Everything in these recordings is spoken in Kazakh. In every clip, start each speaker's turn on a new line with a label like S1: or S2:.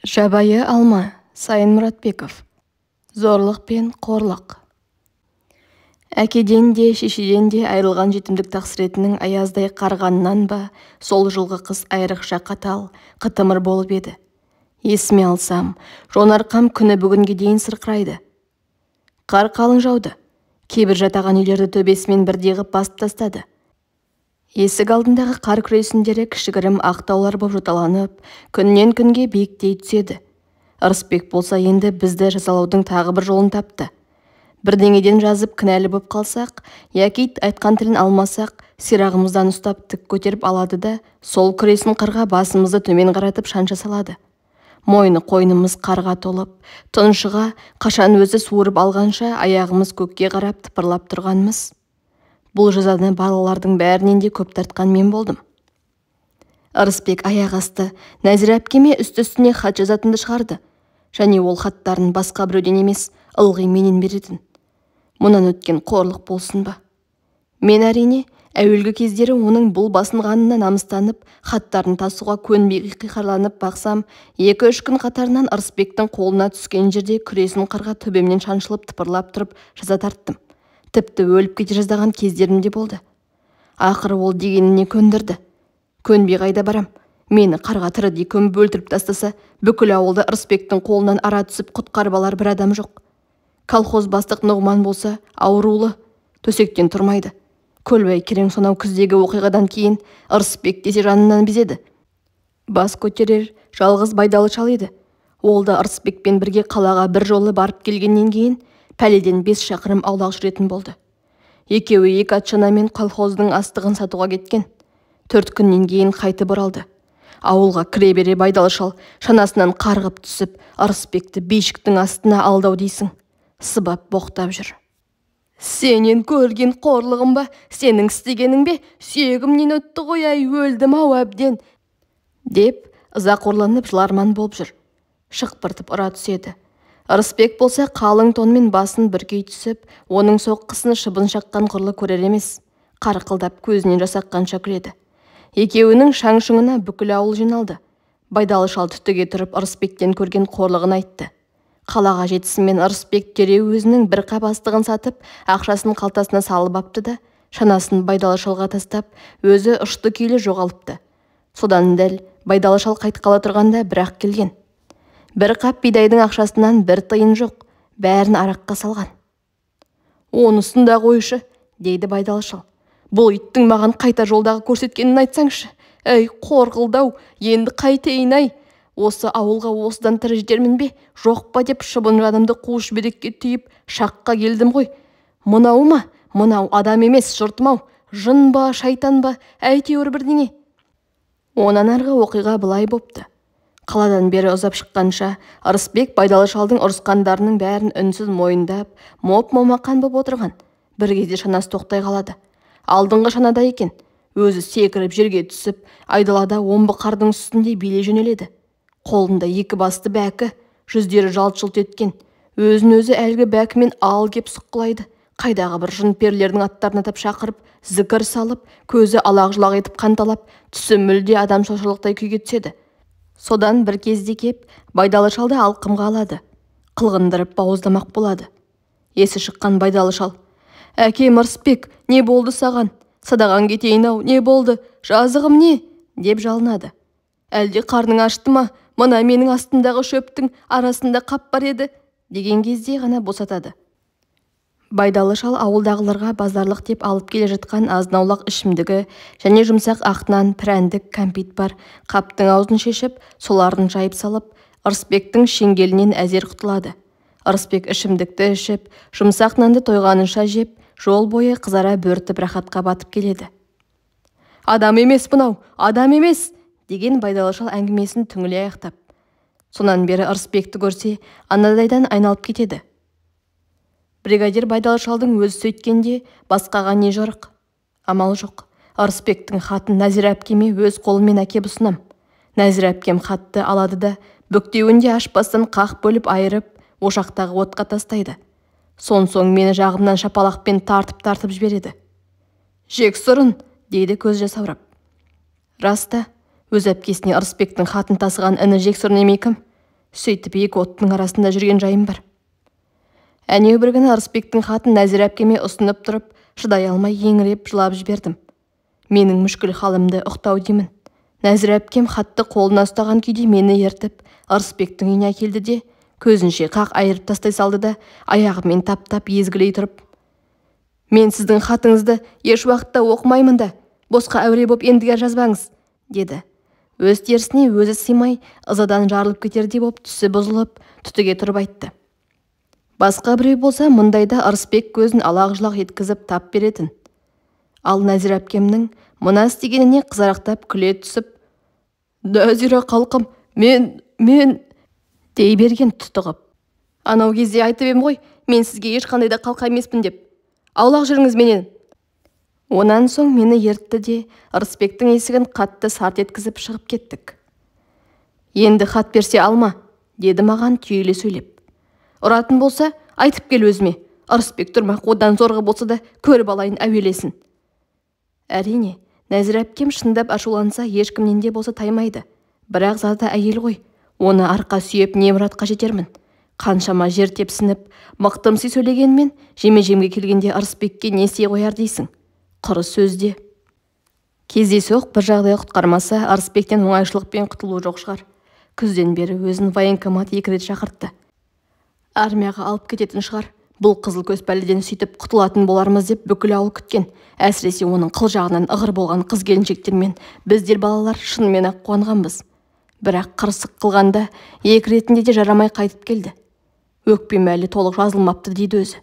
S1: Жабайы алма, Сайын Мұратбеков. Зорлық пен қорлық. Әкеден де, шешеден де айырылған жетімдік тақсыретінің аяздай қарғанынан ба, сол жылғы қыс айрықша қатал, қытымыр болып еді. Есіме алсам, жонарқам күні бүгінге дейін сырқырайды. Қар қалың жауды. Кейбір жатаған үйлерді төбесімен бірдей ғып басып тастады. Есік алдындағы қар күресіндері кішігірім ақ таулар боп жоталанып, күннен күнге биіктей түседі. Ырысбек болса енді бізді жазалаудың тағы бір жолын тапты. Бірдеңеден жазып кінәлі боп қалсақ, яки айтқан тілін алмасақ, сирағымыздан ұстап тік көтеріп алады да, сол күресін қарға басымызды төмен қаратып шанша салады. Мойны қойнымыз қарға толып, тұншыға қашан өзі суырып алғанша аяғымыз көкке қарап тыпырлап тұрғанымыз. Бұл жазаны балалардың бәрінен де көп тартқан мен болдым. Ырысбек аяқ асты Нәзира әпкеме үсті-үстіне хат жазатынды шығарды. Және ол хаттарын басқа біреуден емес, ылғи менен беретін. Мұнан өткен қорлық болсын ба? Мен әрине, әуелгі кездері оның бұл басынғанына намыстанып, хаттарын тасуға көнбей қиқарланып бақсам, 2-3 күн қатарынан Ырысбектің қолына түскен жерде күресін қарға төбемнен шаншылып тыпырлап тұрып жаза тарттым. Тіпті өліп кете жаздаған кездерім де болды. Ақыры ол дегеніне көндірді. Көнбей қайда барам? Мені қарға тірідей көміп өлтіріп тастаса, бүкіл ауылда Ырысбектің қолынан ара түсіп құтқарып алар бір адам жоқ. Колхоз бастық Нұғман болса, аурулы, төсектен тұрмайды. Көлбай керең сонау күздегі оқиғадан кейін Ырысбек десе жанынан безеді. Бас көтерер жалғыз Байдалы шал еді. Ол да Ырысбекпен бірге қалаға бір жолы барып келгеннен кейін пәледен 5 шақырым аулақ жүретін болды. Екеуі екі атшанамен колхоздың астығын сатуға кеткен. 4 күннен кейін қайтып оралды. Ауылға кіре бере Байдалы шал шанасынан қарғып түсіп, Ырысбекті бишіктің астына алдау дейсің. Сыбап боқтап жүр. Сенен көрген қорлығым ба, сенің істегенің бе, сүйегімнен өтті ғой, ай, өлдім ау әбден, деп ыза қорланып жыларман болып жүр. Шықпыртып ұра түседі. Ырысбек болса қалың тонмен басын бүркей түсіп, оның соққысын шыбын шаққан құрлы көрер емес. Қарқылдап көзінен жас аққанша күледі. Екеуінің шаң-шұңына бүкіл ауыл жиналды. Байдалы шал түтіге тұрып Ырысбектен көрген қорлығын айтты. Қалаға жетісімен Ырысбек дереу өзінің бір қап астығын сатып, ақшасын қалтасына салып апты да, шанасын Байдалы шалға тастап, өзі ұшты күйлі жоғалыпты. Содан дәл Байдалы шал қайтқалы тұрғанда бірақ келген. Бір қап бидайдың ақшасынан бір тиын жоқ, бәрін араққа салған. Онысын да қойшы, дейді Байдалы шал. Бұл иттің маған қайта жолдағы көрсеткенін айтсаңшы. Әй, қорқылдау, енді қайтейін ай. Осы ауылға осыдан тірі жетермін бе, жоқ па деп шыбын жанымды қу шүберекке түйіп, шаққа келдім ғой. Мынау ма? Мынау адам емес, жұртым ау. Жын ба, шайтан ба, әйтеуір бірдеңе. Онан арғы оқиға былай бопты. Қаладан бері ұзап шыққанша, Ырысбек Байдалы шалдың ұрысқандарының бәрін үнсіз мойындап, моп-момақан боп отырған. Бір кезде шанасы тоқтай қалады. Алдыңғы шанада екен. Өзі секіріп жерге түсіп, айдалада омбы қардың үстінде билей жөнеледі. Қолында екі басты бәкі, жүздері жалт-жұлт еткен. Өзін өзі әлгі бәкімен ал кеп сұққылайды. Қайдағы бір жын перілердің аттарын атап шақырып, зікір салып, көзі алақ-жұлақ етіп қанталап, түсі мүлде адам шошырлықтай күйге түседі. Содан бір кезде кеп, Байдалы шалды алқымға алады. Қылғындырып бауыздамақ болады. Есі шыққан Байдалы шал: «Әкем Ырысбек, не болды саған? Садағаң кетейін ау, не болды? Жазығым не?» деп жалынады. «Әлде қарның ашты ма? Мына менің астымдағы шөптің арасында қап бар еді», деген кезде ғана босатады. Байдалы шал ауылдағыларға базарлық деп алып келе жатқан азын-аулақ ішімдігі және жұмсақ ақ нан, прәндік, кәмпит бар қаптың аузын шешіп, соларын жайып салып, Ырысбектің шеңгелінен әзер құтылады. Ырысбек ішімдікті ішіп, жұмсақ нанды тойғанынша жеп, жол бойы қызара бөртіп рахатқа батып келеді. «Адам емес мынау, адам емес!» деген Байдалы шал әңгімесін түңіле аяқтап. Сонан бері Ырысбекті көрсе, анадайдан айналып кетеді. Бригадир Байдалы шалдың өзі сөйткенде басқаға не жорық? Амал жоқ. Ырысбектің хатын Нәзира әпкеме өз қолыммен әкеп ұсынам. Нәзира әпкем хатты алады да, бүктеуін де ашпастан қақ бөліп айырып, ошақтағы отқа тастайды. Сон соң мені жағымнан шапалақпен тартып-тартып жібереді. «Жексұрын!» дейді көз жасаурап. Рас та, өз әпкесіне Ырысбектің хатын тасыған іні Жексұрын емей кім? Сөйтіп екі оттың арасында жүрген жайым бар. Әнеу бір күні Ырысбектің хатын Нәзира әпкеме ұсынып тұрып, шыдай алмай еңіреп жылап жібердім. Менің мүшкіл халімді ұқтау деймін. Нәзира әпкем хатты қолына ұстаған күйде мені ертіп, Ырысбектің үйіне әкелді де, көзінше қақ айырып тастай салды да, аяғымен таптап езгілей тұрып, «Мен сіздің хатыңызды еш уақытта оқымаймын да, босқа әуре боп ендігер жазбаңыз», деді. Өз терісіне өзі сыймай, ызадан жарылып кетердей боп түсі бұзылып, түтіге тұрып айтты. Басқа біреу болса, мұндайда Ырысбек көзін алақ-жұлақ еткізіп тап беретін. Ал Нәзира әпкемнің мына істегеніне қызарақтап күле түсіп, «Нәзира қалқам, мен» дей берген тұтығып. «Анау кезде айтып ем ғой, мен сізге ешқандай да қалқа емеспін деп. Аулақ жүріңіз менен». Онан соң мені ертті де, Ырысбектің есігін қатты сарт еткізіп шығып кеттік. «Енді хат берсе алма», деді маған түйіле сөйлеп. «Ұратын болса, айтып кел өзіме. Ырысбек тұрмақ, одан зорғы болса да көріп алайын әуелесін». Әрине, Нәзира әпкем шындап ашуланса, ешкімнен де болса таймайды. Бірақ заты әйел ғой, оны арқа сүйеп не мұратқа жетермін. Қаншама жер тепсініп, мықтымси сөйлегенмен, жеме-жемге келгенде Ырысбекке не істей қояр дейсің. Құры сөзде. Кездейсоқ бір жағдай құтқармаса, Ырысбектен оңайшылықпен құтылу жоқ шығар. Күзден бері өзін военкомат 2 рет шақыртты. Армияға алып кететін шығар. Бұл қызыл көз пәледен сөйтіп құтылатын болармыз деп бүкіл ауыл күткен. Әсіресе оның қыл жағынан ығыр болған қыз келіншектер мен біздер балалар шынымен-ақ қуанғанбыз. Бірақ қырсық қылғанда 2 ретінде де жарамай қайтып келді. Өкпем әлі толық жазылмапты дейді өзі.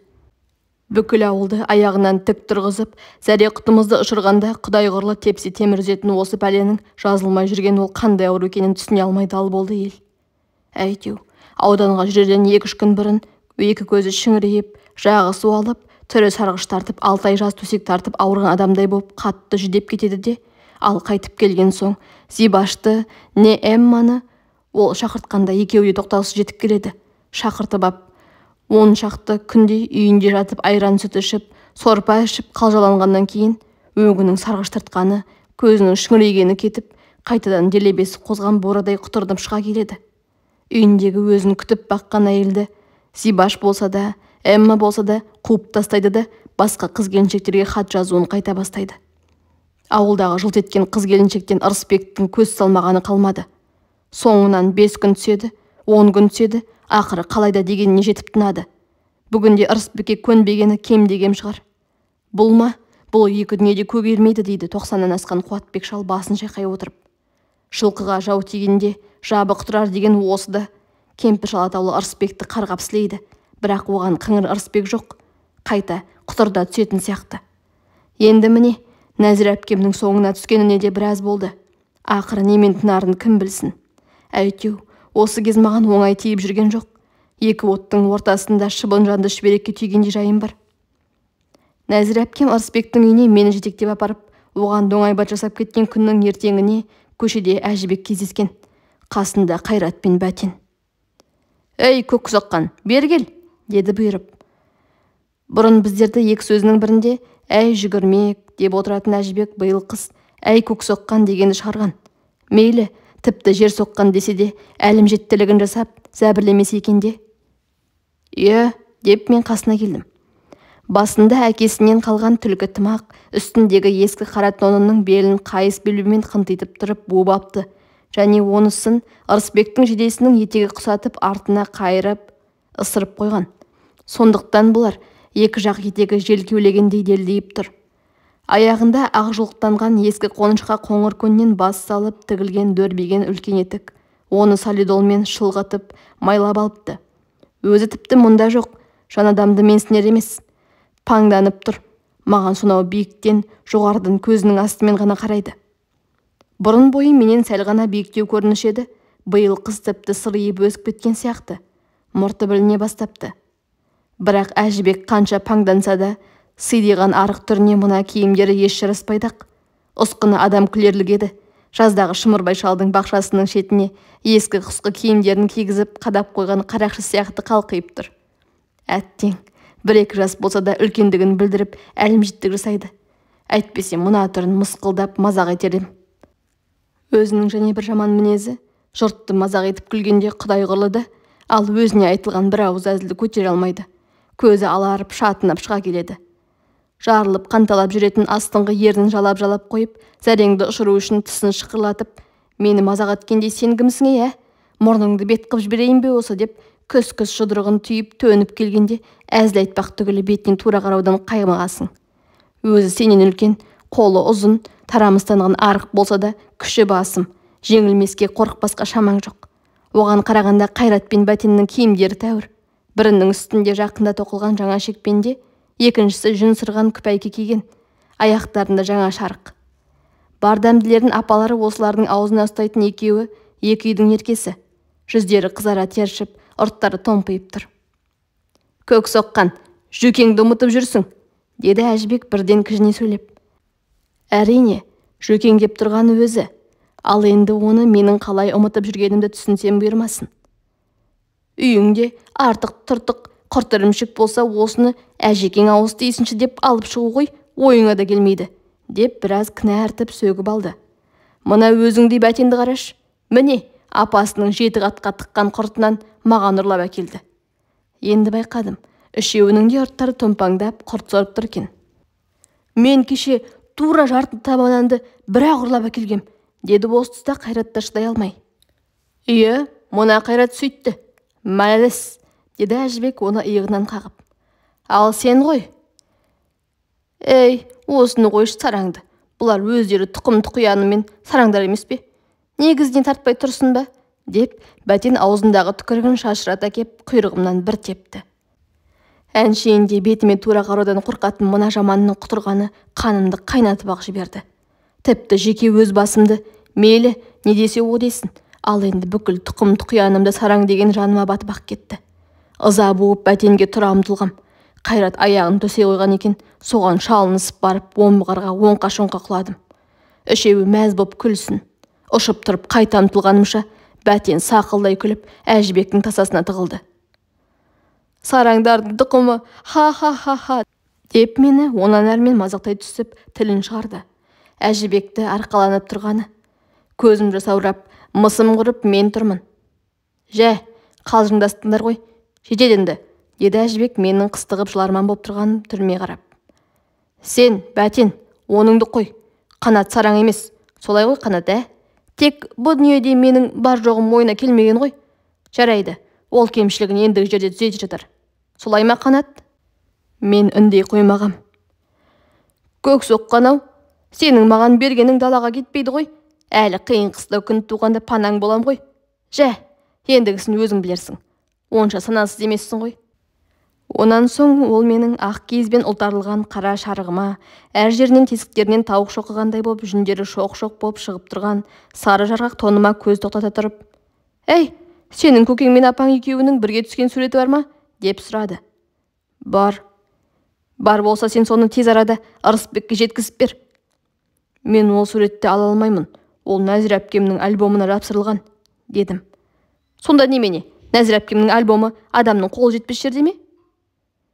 S1: Бүкіл ауылды аяғынан тік тұрғызып, зәре құтымызды ұшырғанда құдай құрлы тепсе темір үзетін осы пәленің жазылмай жүрген ол қандай ауру екенін түсіне алмай дал болды ел. Әйтеу, ауданға жүрерден 2-3 күн бұрын екі көзі шіңірейіп, жағы суалып, түрі сарғыш тартып, 6 ай жаз төсек тартып ауырған адамдай боп қатты жүдеп кетеді де, ал қайтып келген соң Зибашты, не Эмманы ол шақыртқанда екеуі де тоқтаусыз жетіп келеді. Шақыртып ап, 10 шақты күндей үйінде жатып айран сүт ішіп, сорпа ішіп қалжаланғаннан кейін өңінің сарғыш тартқаны, көзінің шүңірейгені кетіп, қайтадан делебесі қозған бурадай құтырынып шыға келеді. Үйіндегі өзін күтіп баққан әйелді Зибаш болса да, Эмма болса да қуып тастайды да, басқа қыз келіншектерге хат жазуын қайта бастайды. Ауылдағы жылт еткен қыз келіншектен Ырысбектің көз салмағаны қалмады. Соңынан 5 күн түседі, 10 күн түседі, ақыры қалайда дегеніне жетіп тынады. Бүгінде Ырысбекке көнбегені кем дегем шығар. Бұл ма? Бұл екі дүниеде көгермейді дейді 90-нан асқан Қуатбек шал басын шайқай отырып. Жылқыға жау тигенде жабы құтырар деген осы да. Кемпір шал атаулы Ырысбекті қарғап сілейді, бірақ оған қыңыр Ырысбек жоқ, қайта құтырда түсетін сияқты. Енді міне, Нәзира әпкемнің соңына түскеніне де біраз болды. Ақыры немен тынарын кім білсін. Әйтеу, осы кез маған оңай тиіп жүрген жоқ. Екі оттың ортасында шыбын жанды шүберекке түйгендей жайым бар. Нәзира әпкем Ырысбектің үйіне мені жетектеп апарып, оған доңайбат жасап кеткен күннің ертеңіне көшеде Әжібек кездескен. Қасында Қайрат пен Бәтен. «Ей, көк соққан, бері кел», деді бұйырып. Бұрын біздерді екі сөзінің бірінде «Әй, жүгірмек» деп отыратын Әжібек биыл қыс «Әй, көк соққан» дегенді шығарған. Мейлі, тіпті жер соққан десе де әлімжеттілігін жасап, зәбірлемесе екен де. «Е», деп мен қасына келдім. Басында әкесінен қалған түлкі тымақ, үстіндегі ескі қара тонының белін қайыс белбеумен қынтитып тұрып буып апты. Және онысын Ырысбектің жидесінің етегі құсатып артына қайырып ысырып қойған. Сондықтан бұлар екі жақ етегі жел кеулегендей делдиіп тұр. Аяғында ақ жұлықтанған ескі қонышқа қоңыр көннен бас салып тігілген дөрбиген үлкен етік. Оны солидолмен шылғытып майлап алыпты. Өзі тіпті мұнда жоқ, жан адамды менсінер емес. Паңданып тұр. Маған сонау биіктен, жоғарыдан көзінің астымен ғана қарайды. Бұрын бойы менен сәл ғана биіктеу көрініш еді, биыл қыз тіпті сырйып өсіп кеткен сияқты. Мұрты біліне бастапты. Бірақ Әжібек қанша паңданса да, сыйдиған арық түріне мына киімдері еш жараспайды-ақ. Ұсқыны адам күлерлік еді. Жаздағы Шымырбай шалдың бақшасының шетіне ескі құсқы киімдерін кигізіп қадап қойған қарақшы сияқты қалқиып тұр. Әттең, 1-2 жас болса да үлкендігін білдіріп әлімжеттік жасайды. Әйтпесе мына түрін мысқылдап мазақ етер ем. Өзінің және бір жаман мінезі, Жұртты мазақ етіп күлгенде құдай құрлы да, ал өзіне айтылған бір ауыз әзілді көтере алмайды. Көзі аларып шатынап шыға келеді. Жарылып қанталап жүретін астыңғы ернін жалап-жалап қойып, зәреңді ұшыру үшін тісін шықырлатып, мені мазақ еткендей сен кімсің ей, ә? Мұрныңды бет қып жіберейін бе осы деп, күс-күс жұдырығын түйіп төніп келгенде әзіл айтпақ түгілі бетіне тура қараудан қаймығасың. Өзі сенен үлкен, қолы ұзын, тарамыстанған арық болса да күші басым, жеңілмеске қорықпасқа шамаң жоқ. Оған қарағанда Қайрат пен Бәтеннің киімдері тәуір. Бірінің үстінде жақында тоқылған жаңа шекпенде, екіншісі жүн сырған күпәйке киген, аяқтарында жаңа шарық. Бардамділердің апалары осылардың аузына ұстайтын екеуі екі үйдің еркесі. Жүздері қызара тершіп, ұрттары томпиып тұр. Көк соққан, Жөкеңді ұмытып жүрсің, деді Әжібек бірден кіжіне сөйлеп. Әрине, Жөкең деп тұрғаны өзі. Ал енді оны менің қалай ұмытып жүргенімді түсінсем бұйырмасын. Үйіңде артық тұртық құрт ірімшік болса, осыны әжекең ауыз тисінші деп алып шығу ғой, ойыңа да келмейді, деп біраз кінә артып сөгіп алды. Мына өзіңдей Бәтенді қараш, міне, апасының 7 қатқа тыққан құртынан маған ұрлап әкелді. Енді байқадым, үшеуінің де ұрттары томпаңдап құрт сорып тұр екен. Мен кеше тура жарты табананды бірақ ұрлап әкелгем, деді осы тұста Қайрат та шыдай алмай. Ие, мына Қайрат сөйтті. Мәліс, деді Әжібек оны иығынан қағып. Ал сен ғой. Ей, осыны қойшы сараңды. Бұлар өздері тұқым тұқиянымен сараңдар емес пе? Негізінен тартпай тұрсын ба? Деп Бәтен аузындағы түкірігін шашырата кеп құйрығымнан бір тепті. Әншейінде бетіме тура қараудан қорқатын мына жаманның құтырғаны қанымды қайнатып-ақ жіберді. Тіпті жеке өз басымды, мейлі, не десе о десін, ал енді бүкіл тұқым тұқиянымды сараң деген жаныма батып-ақ кетті. Ыза буып Бәтенге тұра ұмтылғам. Қайрат аяғын төсей қойған екен, соған шалынысып барып омбы қарға оңқа-шоңқа құладым. Үшеуі мәз боп күлсін. Ұшып тұрып қайта ұмтылғанымша Бәтен сақылдай күліп Әжібектің тасасына тығылды. Сараңдардың тұқымы, ха-ха-ха-ха, деп мені онан әрмен мазақтай түсіп тілін шығарды. Әжібекті арқаланып тұрғаны. Көзім жасаурап, мысым құрып мен тұрмын. Жә, қалжыңдастыңдар ғой, жетеді енді, деді Әжібек менің қыстығып жыларман боп тұрған түріме қарап. Сен, Бәтен, оныңды қой, Қанат сараң емес, солай ғой Қанат, ә? Тек бұ дүниеде менің бар жоғым мойнына келмеген ғой. Жарайды, ол кемшілігін ендігі жерде түзете жатар. Солай ма, Қанат? Мен үндей қоймағам. Көк соққан ау, сенің маған бергенің далаға кетпейді ғой. Әлі қиын қыстау күн туғанда панаң болам ғой. Жә, ендігісін өзің білерсің. Онша санасыз емессің ғой. Онан соң ол менің ақ киізбен ұлтарылған қара шарығыма, әр жерінен тесіктерінен тауық шоқығандай болып, жүндері шоқ-шоқ болып шығып тұрған сары жарғақ тоныма көз тоқтата тұрып, «Әй, сенің көкең мен апаң екеуінің бірге түскен суреті бар ма?» деп сұрады. Бар. Бар болса, сен соны тез арада Ырысбекке жеткізіп бер. Мен ол суретті ала алмаймын. Ол Нәзира әпкемнің альбомына жапсырылған, дедім. Сонда немене? Нәзира әпкемнің альбомы адамның қолы жетпес жерде ме?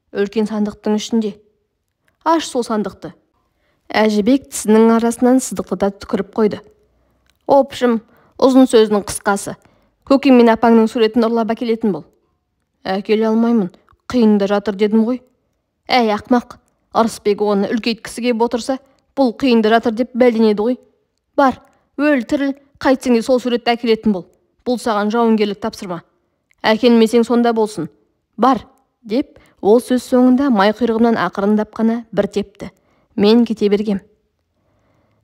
S1: Үлкен сандықтың ішінде. Аш сол сандықты. Әжібек тісінің арасынан сыздықтата түкіріп қойды. Опшым, ұзын сөзінің қысқасы. Көкем мен апаңның суретін ұрлап әкелетін бол. Әкеле алмаймын, қиында жатыр дедім ғой. Әй, ақмақ, Ырысбек оны үлкейткісі кеп отырса, бұл қиында жатыр деп бәлденеді ғой. Бар, өл тіріл, қайтсең де сол суретті әкелетін бол. Бұл саған жауынгерлік тапсырма. Әкелмесең сонда болсын. Бар, деп ол сөз соңында май құйрығымнан ақырындап қана бір тепті. Мен кете бергем.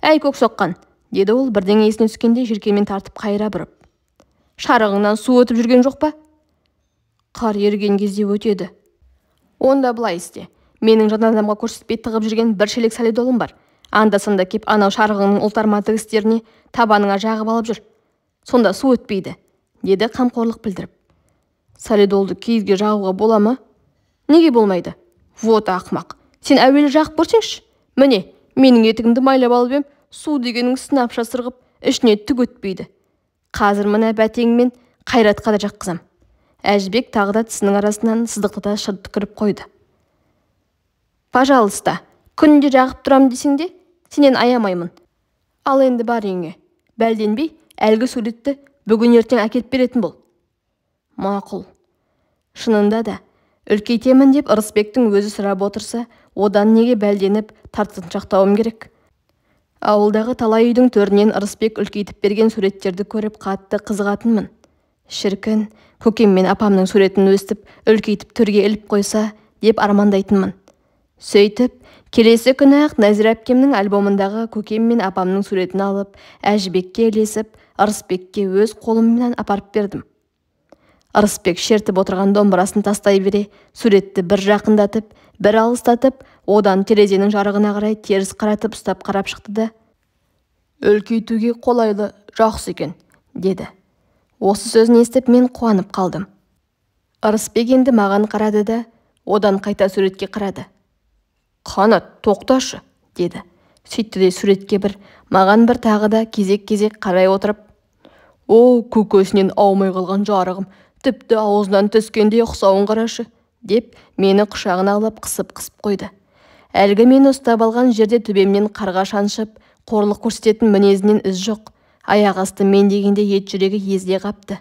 S1: Әй, көк соққан, деді ол бірдеңе есіне түскенде желкемен тартып қайыра бұрып. Шарығыңнан су өтіп жүрген жоқ па? Қар еріген кезде өтеді. Онда былай істе. Менің жан адамға көрсетпей тығып жүрген бір шелек солидолым бар. Анда-санда кеп анау шарығыңның ұлтарма тігістеріне табаныңа жағып алып жүр. Сонда су өтпейді, деді қамқорлық білдіріп. Солидолды киізге жағуға бола ма? Неге болмайды? Вот ақмақ. Сен әуелі жағып көрсеңші. Міне, менің етігімді майлап алып ем, су дегенің сынапша сырғып, ішіне түк өтпейді. Қазір мына Бәтеңмен Қайратқа да жаққызам. Әжібек тағы да тісінің арасынан сыздықтата шырт түкіріп қойды. Пожалуйста, күнде жағып тұрам десең де, сенен аямаймын. Ал енді бар үйіңе. Бәлденбей, әлгі суретті Бүгін ертең әкеліп беретін бол. Мақұл. Шынында да, үлкейтемін деп Ырысбектің өзі сұрап отырса, одан неге бәлденіп тартыншақтауым керек? Ауылдағы талай үйдің төрінен Ырысбек үлкейтіп берген суреттерді көріп қатты қызығатынмын. Шіркін, көкем мен апамның суретін өстіп үлкейтіп төрге іліп қойса деп армандайтынмын. Сөйтіп, келесі күні-ақ Нәзира әпкемнің альбомындағы көкем мен апамның суретін алып, Әжібекке ілесіп, Ырысбекке өз қолыммен апарып бердім. Ырысбек шертіп отырған домбырасын тастай бере, суретті бір жақындатып, бір алыстатып, одан терезенің жарығына қарай теріс қаратып ұстап қарап шықты да, «Үлкейтуге қолайлы, жақсы екен», деді. Осы сөзін естіп мен қуанып қалдым. Ырысбек енді маған қарады да, одан қайта суретке қарады. «Қанат, тоқташы», деді. Сөйтті де суретке бір, маған бір тағы да кезек-кезек қарай отырып, «О, көкесінен аумай қалған жарығым, тіпті аузынан түскендей ұқсауын қарашы», деп мені құшағына алып қысып-қысып қойды. Әлгі мені ұстап алған жерде төбемнен қарға шаншып, қорлық көрсететін мінезінен із жоқ. Аяқ асты мен дегенде ет жүрегі езіле қапты.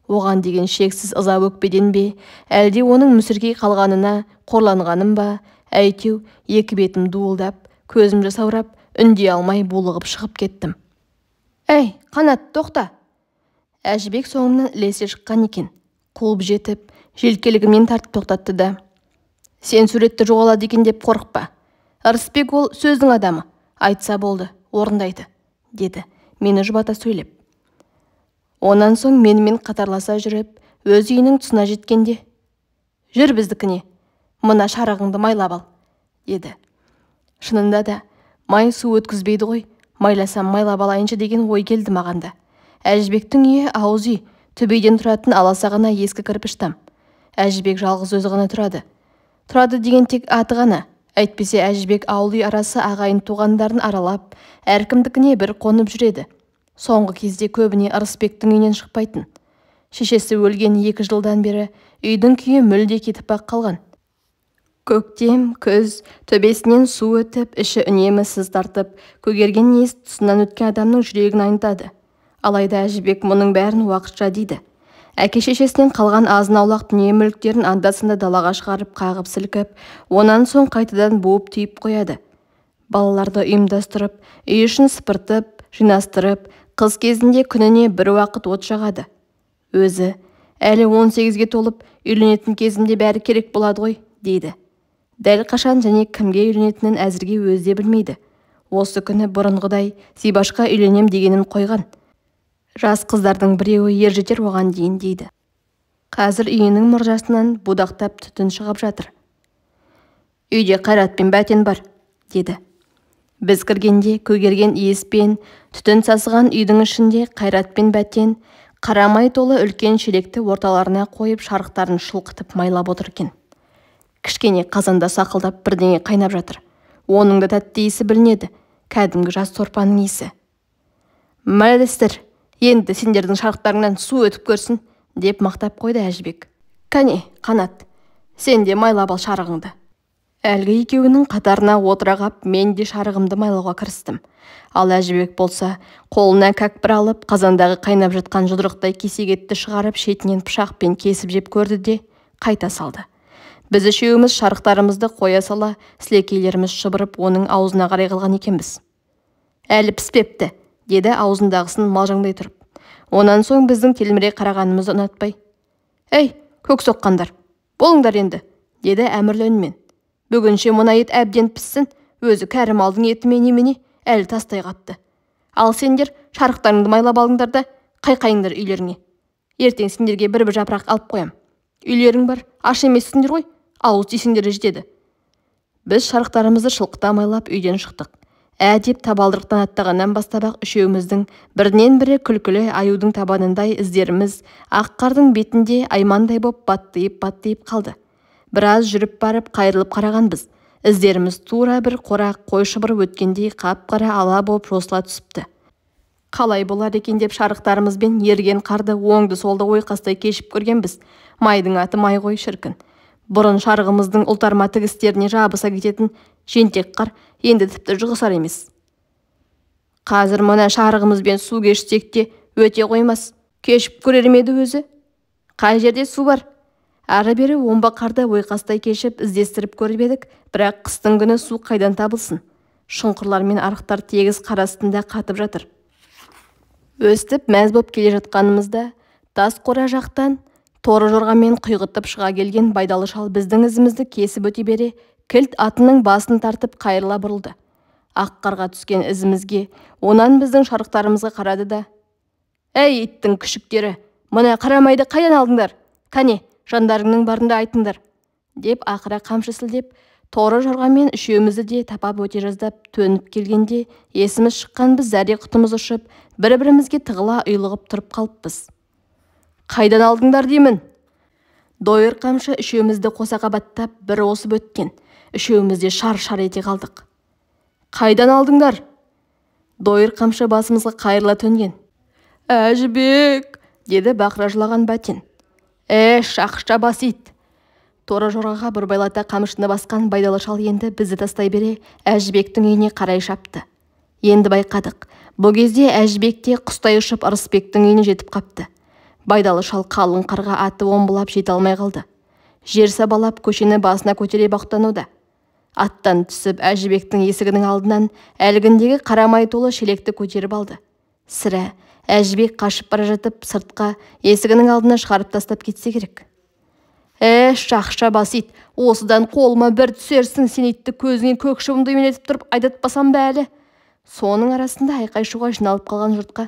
S1: Оған деген шексіз ыза өкпеден бе, әлде оның мүсіркей қалғанына қорланғаным ба, әйтеу екі бетім дуылдап, көзім жасаурап, үндей алмай булығып шығып кеттім. «Әй, Қанат, тоқта!» Әжібек соңымнан ілесе шыққан екен. Қуып жетіп, желкелігімнен тартып тоқтатты да, «Сен суретті жоғалады екен деп қорықпа. Ырысбек ол сөздің адамы, айтса болды, орындайды», деді мені жұбата сөйлеп. Онан соң менімен қатарласа жүріп, өз үйінің тұсына жеткенде, «Жүр біздікіне, мына шарығыңды майлап ал», деді. Шынында да, май су өткізбейді ғой, майласам майлап алайыншы деген ой келді маған да. Әжібектің үйі ауыз үй, төбеден тұратын аласа ғана ескі кірпіш там. Әжібек жалғыз өзі ғана тұрады. Тұрады деген тек аты ғана. Әйтпесе Әжібек ауыл үй арасы ағайын туғандарын аралап, әркімдікіне бір қонып жүреді. Соңғы кезде көбіне Ырысбектің үйінен шықпайтын. Шешесі өлген 2 жылдан бері үйдің күйі мүлде кетіп-ақ қалған. Көктем, күз, төбесінен су өтіп, іші үнемі сыз тартып, көгерген иіс тұсынан өткен адамның жүрегін айнытады. Алайда Әжібек мұның бәрін уақытша дейді. Әке-шешесінен қалған азын-аулақ дүние-мүліктерін анда-санда далаға шығарып қағып сілкіп, онан соң қайтадан буып түйіп қояды. Балаларды ұйымдастырып, үй ішін сыпыртып, жинастырып, қыз кезінде күніне бір уақыт от жағады. Өзі, әлі 18-ге толып, үйленетін кезімде бәрі керек болады ғой, дейді. Дәл қашан және кімге үйленетінін әзірге өзі де білмейді. Осы күні бұрынғыдай Зибашқа үйленем дегенін қойған. Жас қыздардың біреуі ер жетер оған дейін дейді. Қазір үйінің мұржасынан будақтап түтін шығып жатыр. «Үйде Қайрат пен Бәтен бар», деді. Біз кіргенде көгерген иіспен түтін сасыған үйдің ішінде Қайрат пен Бәтен қара май толы үлкен шелекті орталарына қойып шарықтарын шылқытып майлап отыр екен. Кішкене қазанда сақылдап бірдеңе қайнап жатыр. Оның да тәтті иісі білінеді, кәдімгі жас сорпаның иісі. «Молодецтер, енді сендердің шарықтарыңнан су өтіп көрсін», деп мақтап қойды Әжібек. «Кәне, Қанат, сен де майлап ал шарығыңды». Әлгі екеуінің қатарына отыра қап, мен де шарығымды майлауға кірістім. Ал Әжібек болса, қолына кәкпір алып, қазандағы қайнап жатқан жұдырықтай кесек етті шығарып, шетінен пышақпен кесіп жеп көрді де, қайта салды. Біз үшеуіміз шарықтарымызды қоя сала, сілекейлеріміз шұбырып, оның аузына қарай қалған екенбіз. «Әлі піспепті», деді аузындағысын малжаңдай тұрып. Онан соң біздің телміре қарағанымызды ұнатпай, «Әй, көк соққандар, болыңдар енді», деді әмірлі үнмен. «Бүгінше мына ет әбден піссін, өзі кәрі малдың еті ме немене, әлі тастай қатты. Ал сендер шарықтарыңды майлап алыңдар да, қайқайыңдар үйлеріңе. Ертең сендерге бір-бір жапырақ алып қоям. Үйлерің бар, аш емессіңдер ғой, ауыз тисеңдер де жетеді». Біз шарықтарымызды шылқыта майлап үйден шықтық. Ә деп табалдырықтан аттағаннан бастап-ақ үшеуміздің бірінен бірі күлкілі аюдың табанындай іздеріміз ақ қардың бетінде аймандай боп баттиып-баттиып қалды. Біраз жүріп барып қайырылып қарағанбыз. Іздеріміз тура бір қора қой шұбырып өткендей қап-қара ала боп жосыла түсіпті. Қалай болар екен деп шарықтарымызбен еріген қарды оңды-солды ойқастай кешіп көргенбіз. Майдың аты май ғой шіркін. Бұрын шарығымыздың ұлтарма тігістеріне жабыса кететін жентек қар енді тіпті жұғысар емес. Қазір мына шарығымызбен су кешсек те өте қоймас. Кешіп көрер ме еді өзі? Қай жерде су бар? Ары-бері омбы қарды ойқастай кешіп іздестіріп көріп едік, бірақ қыстың күні су қайдан табылсын? Шұңқырлар мен арықтар тегіс қар астында қатып жатыр. Өстіп мәз боп келе жатқанымызда тас қора жақтан торы жорғамен құйғытып шыға келген Байдалы шал біздің ізімізді кесіп өте бере кілт атының басын тартып қайырыла бұрылды. Ақ қарға түскен ізімізге, онан біздің шарықтарымызға қарады да, «Әй, иттің күшіктері, мына қарамайды қайдан алдыңдар? Кәне, жандарыңның барында айтыңдар!» деп ақыра қамшы сілтеп, торы жорғамен үшеумізді де тапап өте жаздап төніп келгенде есіміз шыққан біз зәре құтымыз ұшып, бір-бірімізге тығыла ұйлығып тұрып қалыппыз. «Қайдан алдыңдар деймін?» Дойыр қамшы үшеумізді қоса қабаттап бір осып өткен. Үшеуміз де шар-шар ете қалдық. «Қайдан алдыңдар?» Дойыр қамшы басымызға қайырыла төнген. «Әжібек!» деді бақыра жылаған Бәтен. «Ә, шақша бас ит!» Торы жорғаға бұрбайлата қамшыны басқан Байдалы шал енді бізді тастай бере Әжібектің үйіне қарай шапты. Енді байқадық. Бұл кезде Әжібек те құстай ұшып Ырысбектің үйіне жетіп қапты. Байдалы шал қалың қарға аты омбылап жете алмай қалды. Жер сабалап көшені басына көтере бақтануда. Аттан түсіп Әжібектің есігінің алдынан әлгіндегі қарамай толы шелекті көтеріп алды. Сірә, Әжібек қашып бара жатып сыртқа есігінің алдына шығарып тастап кетсе керек. «Ә, шақша бас ит, осыдан қолыма бір түсерсің, сен итті көзіңе көк шыбынды үймелетіп тұрып айдатпасам ба әлі?» Соның арасында айқай-шуға жиналып қалған жұртқа,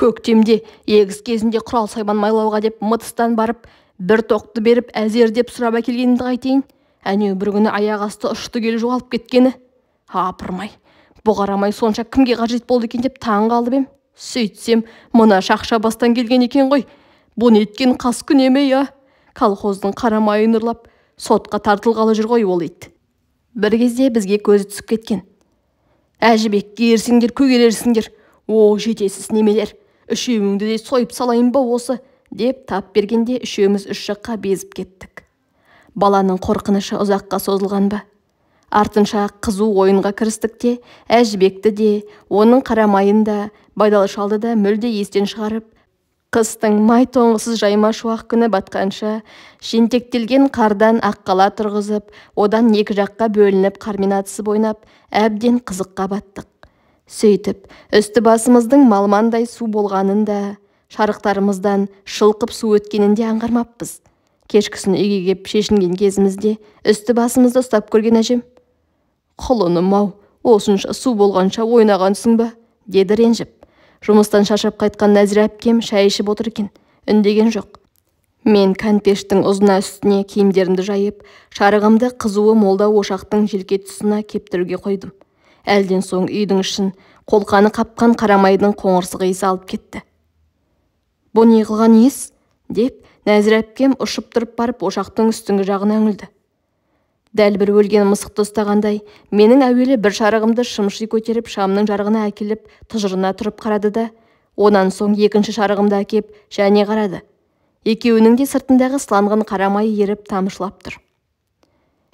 S1: «Көктемде егіс кезінде құрал-сайман майлауға деп мытыстан барып, бір тоқты беріп әзер деп сұрап әкелгенімді қайтейін, әнеу бір күні аяқ асты ұшты келі жоғалып кеткені. Апырмай, бұ қарамай сонша кімге қажет болды екен деп таң қалып ем. Сөйтсем, мына шақша бастан келген екен ғой. Бұ неткен қаскүнем ей, а? Колхоздың қарамайын ұрлап, сотқа тартылғалы жүр ғой ол ит». Бір кезде бізге көзі түсіп кеткен. «Әжібекке ерсеңдер көгерерсіңдер, о жетесіз немелер, үшеуіңді де сойып салайын ба осы?» деп тап бергенде үшеуміз үш жаққа безіп кеттік. Баланың қорқынышы ұзаққа созылған ба? Артынша қызу ойынға кірістік те, Әжібекті де, оның қарамайын да, Байдалы шалды да мүлде естен шығарып, қыстың май тоңғысыз жайма шуақ күні батқанша жентектелген қардан аққала тұрғызып, одан екі жаққа бөлініп қармен атысып ойнап, әбден қызыққа баттық. Сөйтіп, үсті басымыздың малмандай су болғанын да, шарықтарымыздан шылқып су өткенін де аңғармаппыз. Кешкісін үйге кеп шешінген кезімізде үсті басымызды ұстап көрген әжем, «Құлыным-ау, осынша су болғанша ойнағансың ба?» деді ренжіп. Жұмыстан шаршап қайтқан Нәзира әпкем шай ішіп отыр екен, үндеген жоқ. Мен кәнпештің ұзына үстіне киімдерімді жайып, шарығымды қызуы молдау ошақтың желке тұсына кептіруге қойдым. Әлден соң үйдің ішін қолқаны қапқан қарамайдың қоңырсық иісі алып кетті. «Бұ не қылған иіс?» деп Нәзира әпкем ұшып тұрып барып ошақтың үстіңгі жағына үңілді. Дәл бір өлген мысықты ұстағандай, менің әуелі бір шарығымды шымши көтеріп шамның жарығына әкеліп тыжырына тұрып қарады да, онан соң екінші шарығымды әкеп және қарады. Екеуінің де сыртындағы сыланған қарамай еріп тамшылап тұр.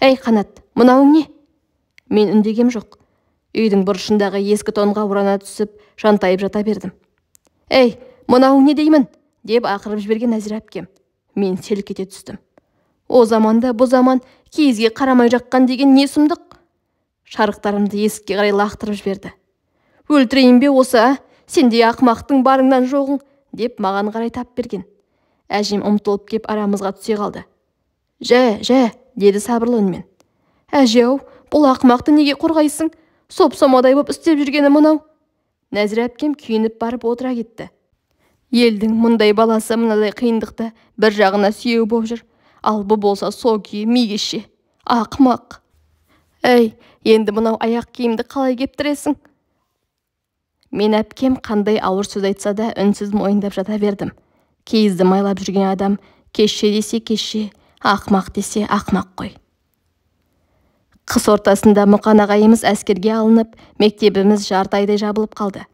S1: «Әй, Қанат, мынауың не?» Мен үндегем жоқ. Үйдің бұрышындағы ескі тонға орана түсіп, жантайып жата бердім. «Әй, мынауың не деймін?» деп ақырып жіберген Нәзира әпкем. Мен селк ете түстім. «О заманда, бұ заман киізге қарамай жаққан деген не сұмдық?» Шарықтарымды есікке қарай лақтырып жіберді. «Өлтірейін бе осы, а? Сендей ақымақтың барыңнан жоғың!» деп маған қарай тап берген. Әжем ұмтылып кеп арамызға түсе қалды. «Жә, жә!» деді сабырлы үнмен. «Әже-ау, бұл ақымақты неге қорғайсың? Соп-сомадай боп істеп жүргені мынау!» Нәзира әпкем күйініп барып отыра кетті. Елдің мұндай баласы мынадай қиындықта бір жағына сүйеу боп жүр. Ал бұ болса со күйі ми кеше. Ақымақ! Әй, енді мынау аяқ киімді қалай кептіресің? Мен әпкем қандай ауыр сөз айтса да үнсіз мойындап жата бердім. Киізді майлап жүрген адам кешше десе кешше, ақымақ десе ақымақ қой. Қыс ортасында Мұқан ағайымыз әскерге алынып, мектебіміз жарты айдай жабылып қалды.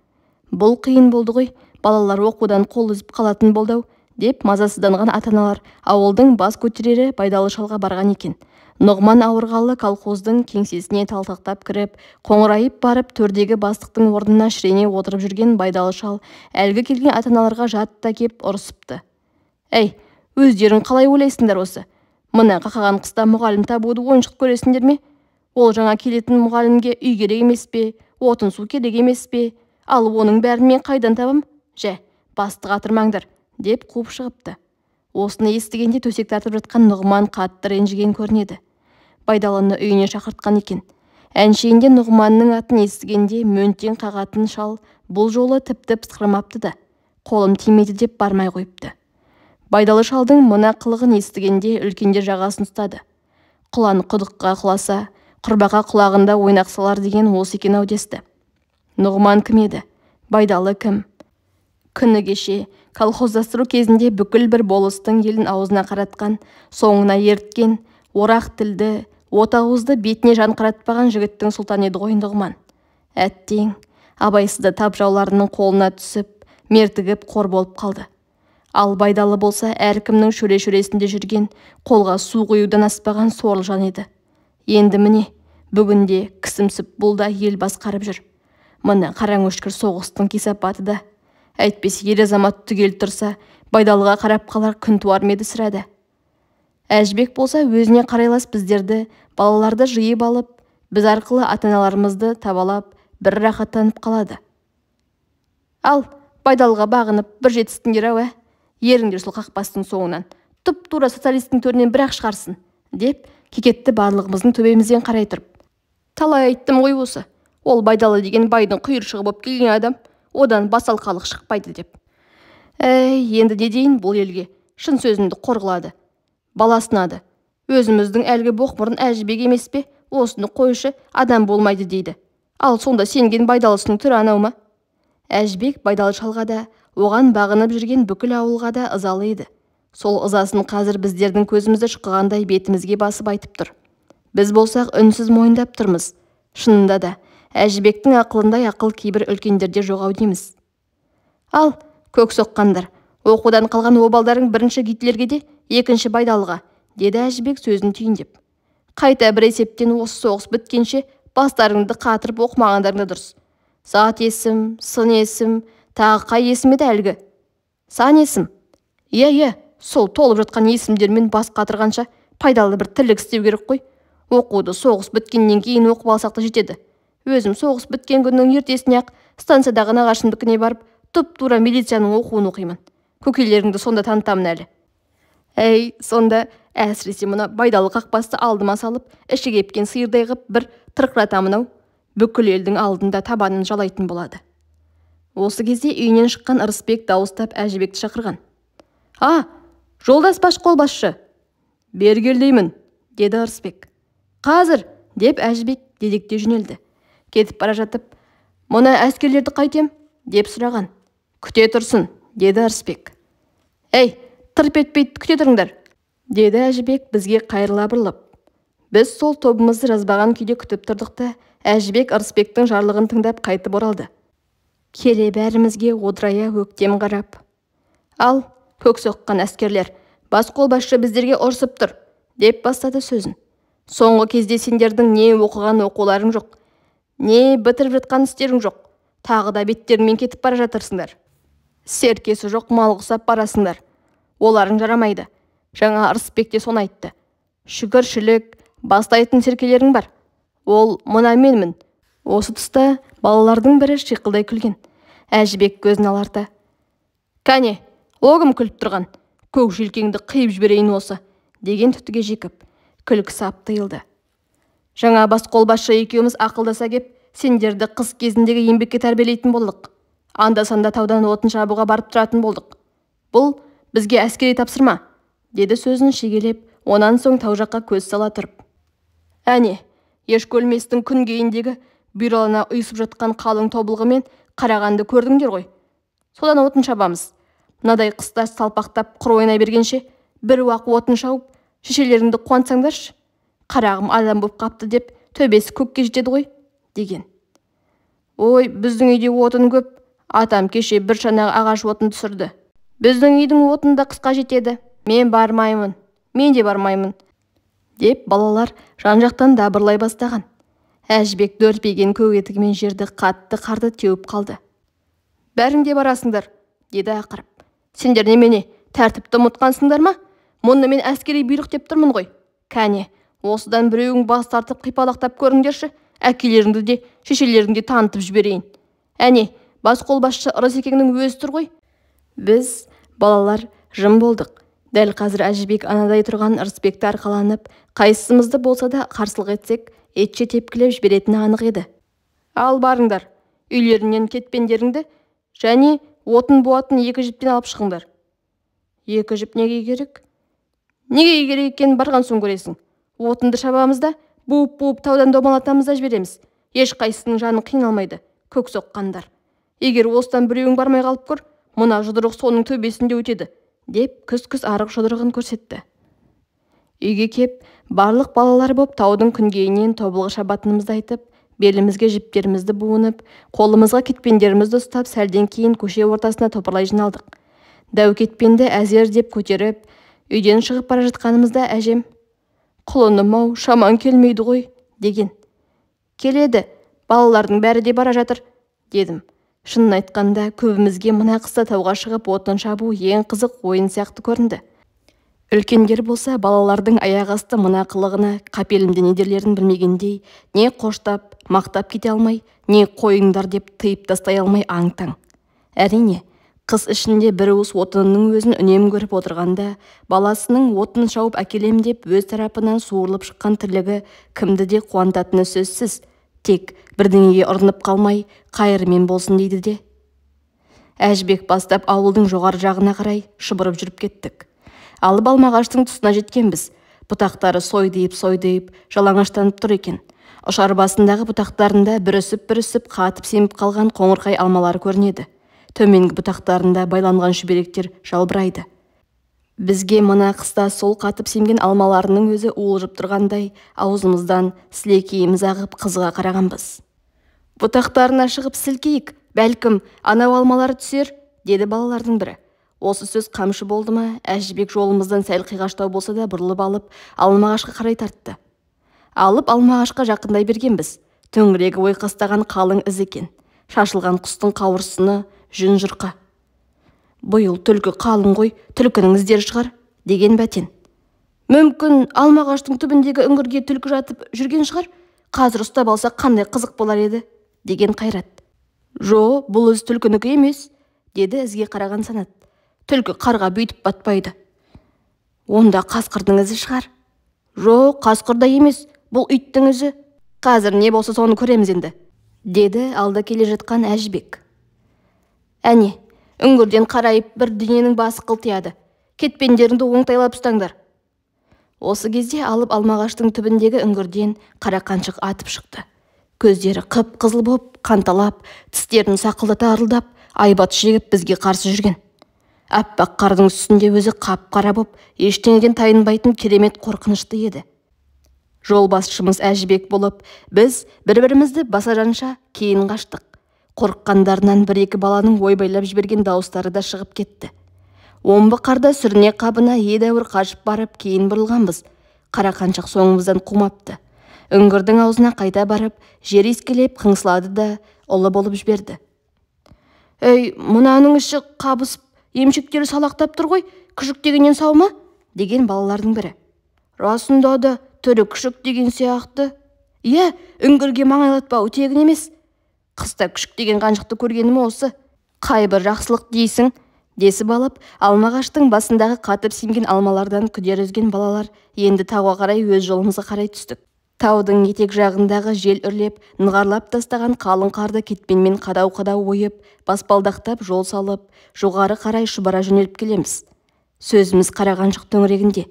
S1: Бұл қиын болды ғой, балалар оқудан қол үзіп қалатын болды-ау, деп мазасызданған ата-аналар ауылдың бас көтерері Байдалы шалға барған екен. Нұғман ауырғалы колхоздың кеңсесіне талтақтап кіріп, қоңырайып барып төрдегі бастықтың орнына шірене отырып жүрген Байдалы шал әлгі келген ата-аналарға жатта кеп ұрысыпты. Әй, өздерің қалай ойлайсыңдар осы? Мына қақаған қыста мұғалім табуды ойыншық көресіңдер ме? Ол жаңа келетін мұғалімге үй керек емес пе, отын су керек емес пе? Ал оның бәрін мен қайдан табам? Жә, басты қатырмаңдар, деп қуып шығыпты. Осыны естігенде төсек тартып жатқан Нұғман қатты ренжіген көрінеді. Байдалыны үйіне шақыртқан екен. Әншейінде Нұғманның атын естігенде мөнтең қағатын шал бұл жолы тіпті пысқырмапты да, қолым тимейді деп бармай қойыпты. Байдалы шалдың мына қылығын естігенде үлкендер жағасын ұстады. Құлан құдыққа құласа, құрбақа құлағында ойнақ салар деген осы екен-ау десті. Нұғман кім еді? Байдалы кім? Күні кеше колхоздастыру кезінде бүкіл бір болыстың елін аузына қаратқан, соңына ерткен, орақ тілді, от ауызды бетіне жан қаратпаған жігіттің сұлтаны еді ғой Нұғман. Әттең, абайсызда тап жауларының қолына түсіп, мертігіп қор болып қалды. Ал Байдалы болса әркімнің шөре-шөресінде жүрген, қолға су құюдан аспаған сорлы жан еді. Енді міне, бүгінде кісімсіп бұл да ел басқарып жүр. Мына қараң өшкір соғыстың кесапаты да. Әйтпесе ер азамат түгел тұрса, Байдалыға қарап қалар күн туар ма еді сірә да. Әжібек болса өзіне қарайлас біздерді, балаларды жиып алып, біз арқылы ата-аналарымызды табалап, бір рахаттанып қалады. Ал, Байдалыға бағынып бір жетістіңдер-ау, ә? Еріңдер сол қақпастың соңынан, тұп-тура социалистің төрінен бір-ақ шығарсын, деп кекетті барлығымыздың төбемізден қарай тұрып. Талай айттым ғой осы, ол Байдалы деген байдың құйыршығы боп келген адам, одан басалқалық шықпайды деп. Әй, енді не дейін бұл елге, шын сөзімді қор қылады, баласынады. Өзіміздің әлгі боқмұрын Әжібек емес пе, осыны қойшы, адам болмайды дейді. Ал сонда сенген Байдалысының түрі анау ма? Әжібек Байдалы шалға да, оған бағынып жүрген бүкіл ауылға да ызалы еді. Сол ызасын қазір біздердің көзімізді шұқығандай бетімізге басып айтып тұр. Біз болсақ үнсіз мойындап тұрмыз. Шынында да, Әжібектің ақылындай ақыл кейбір үлкендерде жоқ ау дейміз. Ал, көк соққандар, оқудан қалған обалдарың бірінші Гитлерге де, екінші Байдалыға, деді Әжібек сөзін түйіндеп. Қайта бір есептен осы соғыс біткенше бастарыңды қатырып оқымағандарың да дұрыс. Зат есім, сын есім, тағы қай есім еді әлгі? Сан есім. Иә, иә, сол толып жатқан есімдермен бас қатырғанша пайдалы бір тірлік істеу керек қой. Оқуды соғыс біткеннен кейін оқып алсақ та жетеді. Өзім соғыс біткен күннің ертесіне-ақ станциядағы нағашымдікіне барып, тұп-тура милицияның оқуын оқимын. Көкелеріңді сонда танытамын әлі. Әй, сонда әсіресе мына Байдалы қақпасты алдыма салып, іші кепкен сиырдай қып бір тырқыратамын ау. Бүкіл елдің алдында табанын жалайтын болады. Осы кезде үйінен шыққан Ырысбек дауыстап Әжібекті шақырған. А, жолдас баш қолбасшы! Бері кел деймін, деді Ырысбек. Қазір, деп Әжібек дедекте жөнелді. Кетіп бара жатып, мұны әскерлерді қайтем, деп сұраған. Күте тұрсын, деді Ырысбек. Әй, тырп етпей күте тұрыңдар, деді Әжібек бізге қайырыла бұрылып. Біз сол тобымызды жазбаған күйде күтіп тұрдық та, Әжібек Ырысбектің жарлығын тыңдап қайтып оралды. Келе бәрімізге одырая өктем қарап. Ал, көк соққан әскерлер, бас қолбасшы біздерге ұрсып тұр, деп бастады сөзін. Соңғы кезде сендердің не оқыған оқуларың жоқ, не бітіріп жатқан істерің жоқ, тағы да беттеріңмен кетіп бара жатырсыңдар. Серкесі жоқ мал құсап барасыңдар. Оларың жарамайды. Жаңа Ырысбек те соны айтты. Шүкіршілік, бастайтын серкелерің бар. Ол мына менмін. Осы тұста балалардың бірі шиқылдай күлген. Әжібек көзін аларта. Кәне, о кім күліп тұрған? Көк желкеңді қиып жіберейін осы, деген түтіге жекіп, күлкі сап тыйылды. Жаңа бас қолбасшы екеуміз ақылдаса кеп, сендерді қыс кезіндегі еңбекке тәрбиелейтін болдық. Анда-санда таудан отын шабуға барып тұратын болдық. Бұл бізге әскери тапсырма, деді сөзін шегелеп, онан соң тау жаққа көз сала тұрып. Әне, Ешкөлместің күнгейіндегі бұйралана ұйысып жатқан қалың тобылғымен қарағанды көрдіңдер ғой. Содан отын шабамыз. Мынадай қыста салпақтап құр ойнай бергенше, бір уақ отын шауып, шешелеріңді қуантсаңдаршы. Қарағым адам боп қапты деп төбесі көкке жетеді ғой, деген. Ой, біздің үйде отын көп. Атам кеше бір шана ағаш отын түсірді. Біздің үйдің отыны да қысқа жетеді. Мен бармаймын. Мен де бармаймын, Деп балалар жан-жақтан дабырлай бастаған. Әжібек дөрпиген көк етігімен жерді қатты қарды теуіп қалды. Бәрің де барасыңдар, деді ақырып. Сендер немене, тәртіпті ұмытқансыңдар ма? Мұны мен әскери бұйрық деп тұрмын ғой. Кәне, осыдан біреуің бас тартып қипалақтап көріңдерші, әкелеріңді де, шешелеріңді де танытып жіберейін. Әне, бас қолбасшы Ырысекеңнің өзі тұр ғой. Біз, балалар, жым болдық. Дәл қазір Әжібек анадай тұрған Ырысбекті арқаланып, қайсымызды болса да қарсылық етсек, етше тепкілеп жіберетіні анық еді. Ал барыңдар, үйлеріңнен кетпендеріңді және отын буатын 2 жіптен алып шығыңдар. 2 жіп неге керек? Неге керек екенін барған соң көресің. Отынды шабамыз да, буып-буып таудан домалатамыз да жібереміз. Ешқайсысының жаны қиналмайды, көк соққандар. Егер осыдан біреуің бармай қалып көр, мына жұдырық соның төбесінде өтеді, деп күс-күс арық жұдырығын көрсетті. Үйге кеп, барлық балалар боп таудың күнгейінен тобылғы шабатынымызды айтып, белімізге жіптерімізді буынып, қолымызға кетпендерімізді ұстап, сәлден кейін көше ортасына топырлай жиналдық. Дәу кетпенді әзер деп көтеріп, үйден шығып бара жатқанымызда әжем, «Құлыным-ау, шамаң келмейді ғой», деген. «Келеді, балалардың бәрі де бара жатыр», дедім. Шынын айтқанда, көбімізге мына қыста тауға шығып отын шабу ең қызық ойын сияқты көрінді. Үлкендер болса, балалардың аяқ асты мына қылығына қапелімде не дерлерін білмегендей, не қоштап, мақтап кете алмай, не қойыңдар деп тыйып тастай алмай аң-таң. Әрине, қыс ішінде бір уыс отынның өзін үнем көріп отырғанда, баласының отын шауып әкелем деп өз тарапынан суырылып шыққан тірлігі кімді де қуантатыны сөзсіз, тек бірдеңеге ұрынып қалмай, қайырымен болсын дейді де. Әжібек бастап ауылдың жоғары жағына қарай шұбырып жүріп кеттік. Алып алмағаштың тұсына жеткенбіз. Бұтақтары сойдиып-сойдиып, жалаңаштанып тұр екен. Ұшар басындағы бұтақтарында бүрісіп-бүрісіп қатып семіп қалған қоңырқай алмалары көрінеді. Төменгі бұтақтарында байланған шүберектер жалбырайды. Бізге мына қыста сол қатып семген алмаларының өзі уылжып тұрғандай, аузымыздан сілекейіміз ағып қызыға қарағанбыз. Бұтақтарына шығып сілкейік, бәлкім анау алмалары түсер, деді балалардың бірі. Осы сөз қамшы болды ма, Әжібек жолымыздан сәл қиғаштау болса да бұрылып алып, алмағашқа қарай тартты. Алып алмағашқа жақындай бергенбіз. Төңірегі ойқастаған қалың із екен. Шашылған құстың қауырсыны жүн жұрқа. Бұйыл түлкі қалың ғой, түлкінің іздері шығар, деген Бәтен. Мүмкін алмағаштың түбіндегі үңгірге түлкі жатып жүрген шығар, қазір ұстап алсақ қандай қызық болар еді, деген Қайрат. Жо, бұл із түлкінікі емес, деді ізге қараған Санат. Түлкі қарға бүйтіп батпайды. Онда қасқырдың ізі шығар. Жо, қасқыр да емес, бұл иттің ізі. Қазір не болса соны көреміз енді, деді алда келе жатқан Әжібек. Әне, үңгірден қарайып бір дүниенің басы қылтияды. Кетпендеріңді оңтайлап ұстаңдар. Осы кезде алып алмағаштың түбіндегі үңгірден қара қаншық атып шықты. Көздері қып-қызыл боп, қанталап, тістерін сақылдата арылдап, айбат шегіп бізге қарсы жүрген. Аппақ қардың үстінде өзі қап-қара боп, ештеңеден тайынбайтын керемет қорқынышты еді. Жолбасшымыз Әжібек болып, біз бір-бірімізді баса жанша кейін қаштық. Қорыққандарынан бір-екі баланың ойбайлап жіберген дауыстары да шығып кетті. Омбы қарда сүріне қабына едәуір қашып барып кейін бұрылғанбыз. Қара қаншық соңымыздан қумапты. Үңгірдің аузына қайта барып, жер иіскелеп қыңсылады да ұлы болып жіберді. Әй, мынаның іші қабысып, емшектері салақтап тұр ғой, күшік дегеннен сау ма? Деген балалардың бірі. Расында да түрі күшік деген сияқты. Иә, үңгірге маңайлатпау тегін емес. Қыста күшік деген қаншықты көргенім осы. Қай бір жақсылық дейсің, десіп алып, алмағаштың басындағы қатып семген алмалардан күдер үзген балалар енді тауға қарай өз жолымызға қарай түстік. Таудың етек жағындағы жел үрлеп, нығарлап тастаған қалың қарды кетпенмен қадау-қадау ойып, баспалдақтап жол салып, жоғары қарай шұбара жөнеліп келеміз. Сөзіміз қара қаншық төңірегінде.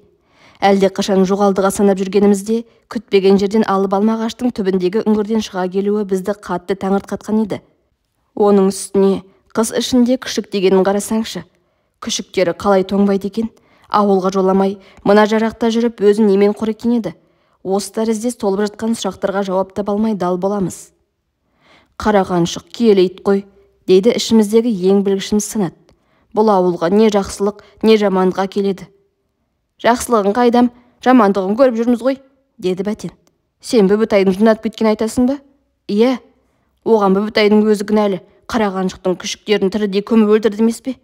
S1: Әлде қашан жоғалдыға санап жүргенімізде, күтпеген жерден алып алмағаштың түбіндегі үңгірден шыға келуі бізді қатты таңырқатқан еді. Оның үстіне қыс ішінде күшік дегенін қарасаңшы. Күшіктері қалай тоңбайды екен? Ауылға жоламай, мына жарақта жүріп өзін немен қоректенеді? Осы тәріздес толып жатқан сұрақтарға жауап таба алмай дал боламыз. Қара қаншық киелі ит қой, дейді ішіміздегі ең білгішіміз Санат. Бұл ауылға не жақсылық, не жамандық әкеледі. Жақсылығын қайдам, жамандығын көріп жүрміз ғой. деді Бәтен. Сен Бүбітайдың жындатып кеткенін айтасың ба? Иә, оған Бүбітайдың өзі кінәлі. Қарағаншықтың күшіктерін тірідей көміп өлтірді емес пе?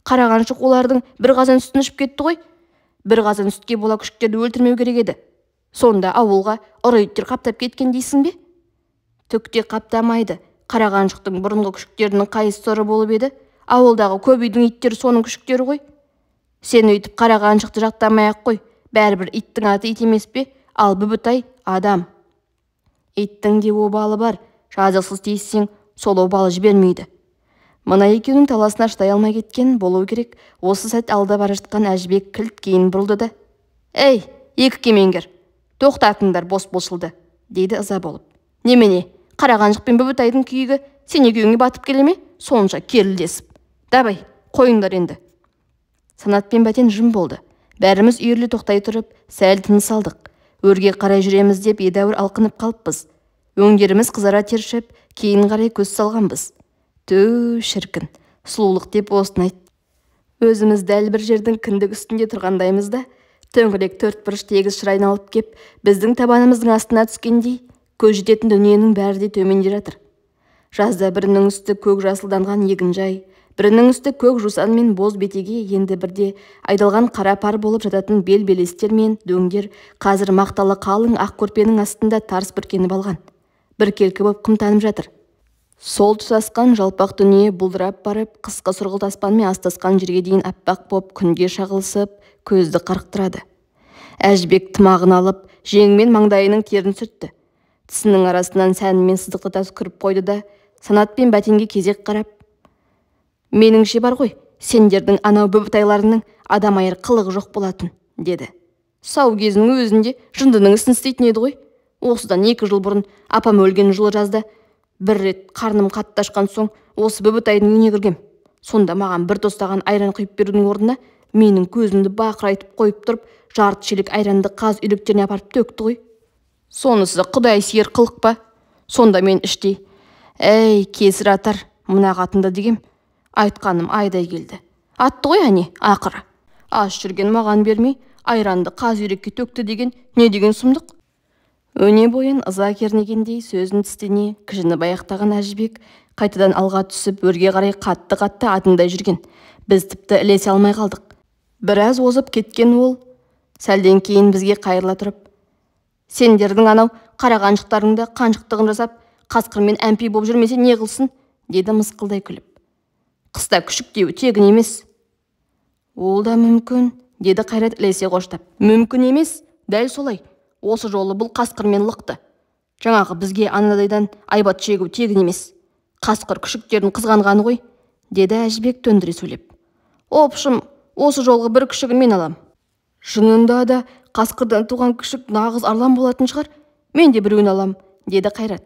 S1: Қарағаншық олардың бір қазан сүтін ішіп кетті ғой. Бір қазан сүтке бола күшіктерді өлтірмеу керек еді. Сонда ауылға ұры иттер қаптап кеткен дейсің бе? Түк те қаптамайды. Қарағаншықтың бұрынғы күшіктерінің қайсысы ұры болып еді? Ауылдағы көп үйдің иттері соның күшіктері ғой. Сен өйтіп қарағаншықты жақтамай-ақ қой. Бәрібір иттің аты ит емес пе? Ал Бүбітай адам. Иттің де обалы бар. Жазықсыз тиіссең, сол обалы жібермейді. Мына екеуінің таласына шыдай алмай кеткен болу керек. Осы сәт алда бара жатқан Әжібек кілт кейін бұрылды да, «Ей, екі кемеңгер, тоқтатыңдар бос былшылды», дейді ыза болып. «Немене, Қарағаншық пен Бүбітайдың күйігі сен екеуіңе батып келе ме? Сонша керілдесіп. Давай, қойыңдар енді». Санат пен Бәтен жым болды. Бәріміз үйіріле тоқтай тұрып, сәл тыныс алдық. Өрге қарай жүреміз деп едәуір алқынып қалыппыз. Өңдеріміз қызара тершіп, кейін қарай көз салғанбыз. Түү, шіркін, сұлулық деп осыны айт. Өзіміз дәл бір жердің кіндік үстінде тұрғандаймыз да, төңірек төрт бұрыш тегіс шыр айналып кеп, біздің табанымыздың астына түскендей, көз жететін дүниенің бәрі де төменде жатыр. Жазда бірінің үсті көк жасылданған егінжай, бірінің үсті көк жусан мен боз бетеге, енді бірде айдалған қара пар болып жататын бел-белестер мен дөңдер қазір мақталы қалың ақ көрпенің астында тарс бүркеніп алған. Біркелкі боп қымтанып жатыр. Сол тұтасқан жалпақ дүние бұлдырап барып, қысқы сұрғылт аспанмен астасқан жерге дейін аппақ боп күнге шағылысып, көзді қарықтырады. Әжібек тымағын алып, жеңімен маңдайының терін сүртті. Тісінің арасынан сәнімен сыздықтата түкіріп қойды да, Санат пен Бәтенге кезек қарап, «Меніңше бар ғой, сендердің анау Бүбітайларының адам айыр қылығы жоқ болатын», деді. Сау кезінің өзінде жындының ісін істейтін еді ғой. Осыдан 2 жыл бұрын апам өлген жылы жазда бір рет қарным қатты ашқан соң осы Бүбітайдың үйіне кіргем. Сонда маған бір тостаған айран құйып берудің орнына менің көзімді бақырайтып қойып тұрып, жарты шелек айранды қаз үйректеріне апарып төкті ғой. Сонысы құдай сүйер қылық па? Сонда мен іштей, «Әй, кесір атар, мына қатынды» дегем. Айтқаным айдай келді. Атты ғой әне, ақыры. Аш жүрген маған бермей, айранды қаз үйрекке төкті деген не деген сұмдық? Өне бойын ыза кернегендей сөзін тістене кіжініп аяқтаған Әжібек қайтадан алға түсіп, өрге қарай қатты-қатты адымдай жүрген. Біз тіпті ілесе алмай қалдық. Біраз озып кеткен ол сәлден кейін бізге қайырыла тұрып, «Сендердің анау қарағаншықтарыңды қаншықтығын жасап, қасқырмен әмпей боп жүрмесе не қылсын?» деді мысқылдай күліп. «Қыста күшіктеуі тегін емес». «Ол да мүмкін», деді Қайрат ілесе қоштап. «Мүмкін емес, дәл солай. Осы жолы бұл қасқырмен лықты. Жаңағы бізге анадайдан айбат шегу тегін емес. Қасқыр күшіктерін қызғанғаны ғой», деді Әжібек төндіре сөйлеп. «Опшым, осы жолғы бір күшігін мен алам. Шынында да қасқырдан туған күшік нағыз арлан болатын шығар. Мен де біреуін алам», деді Қайрат.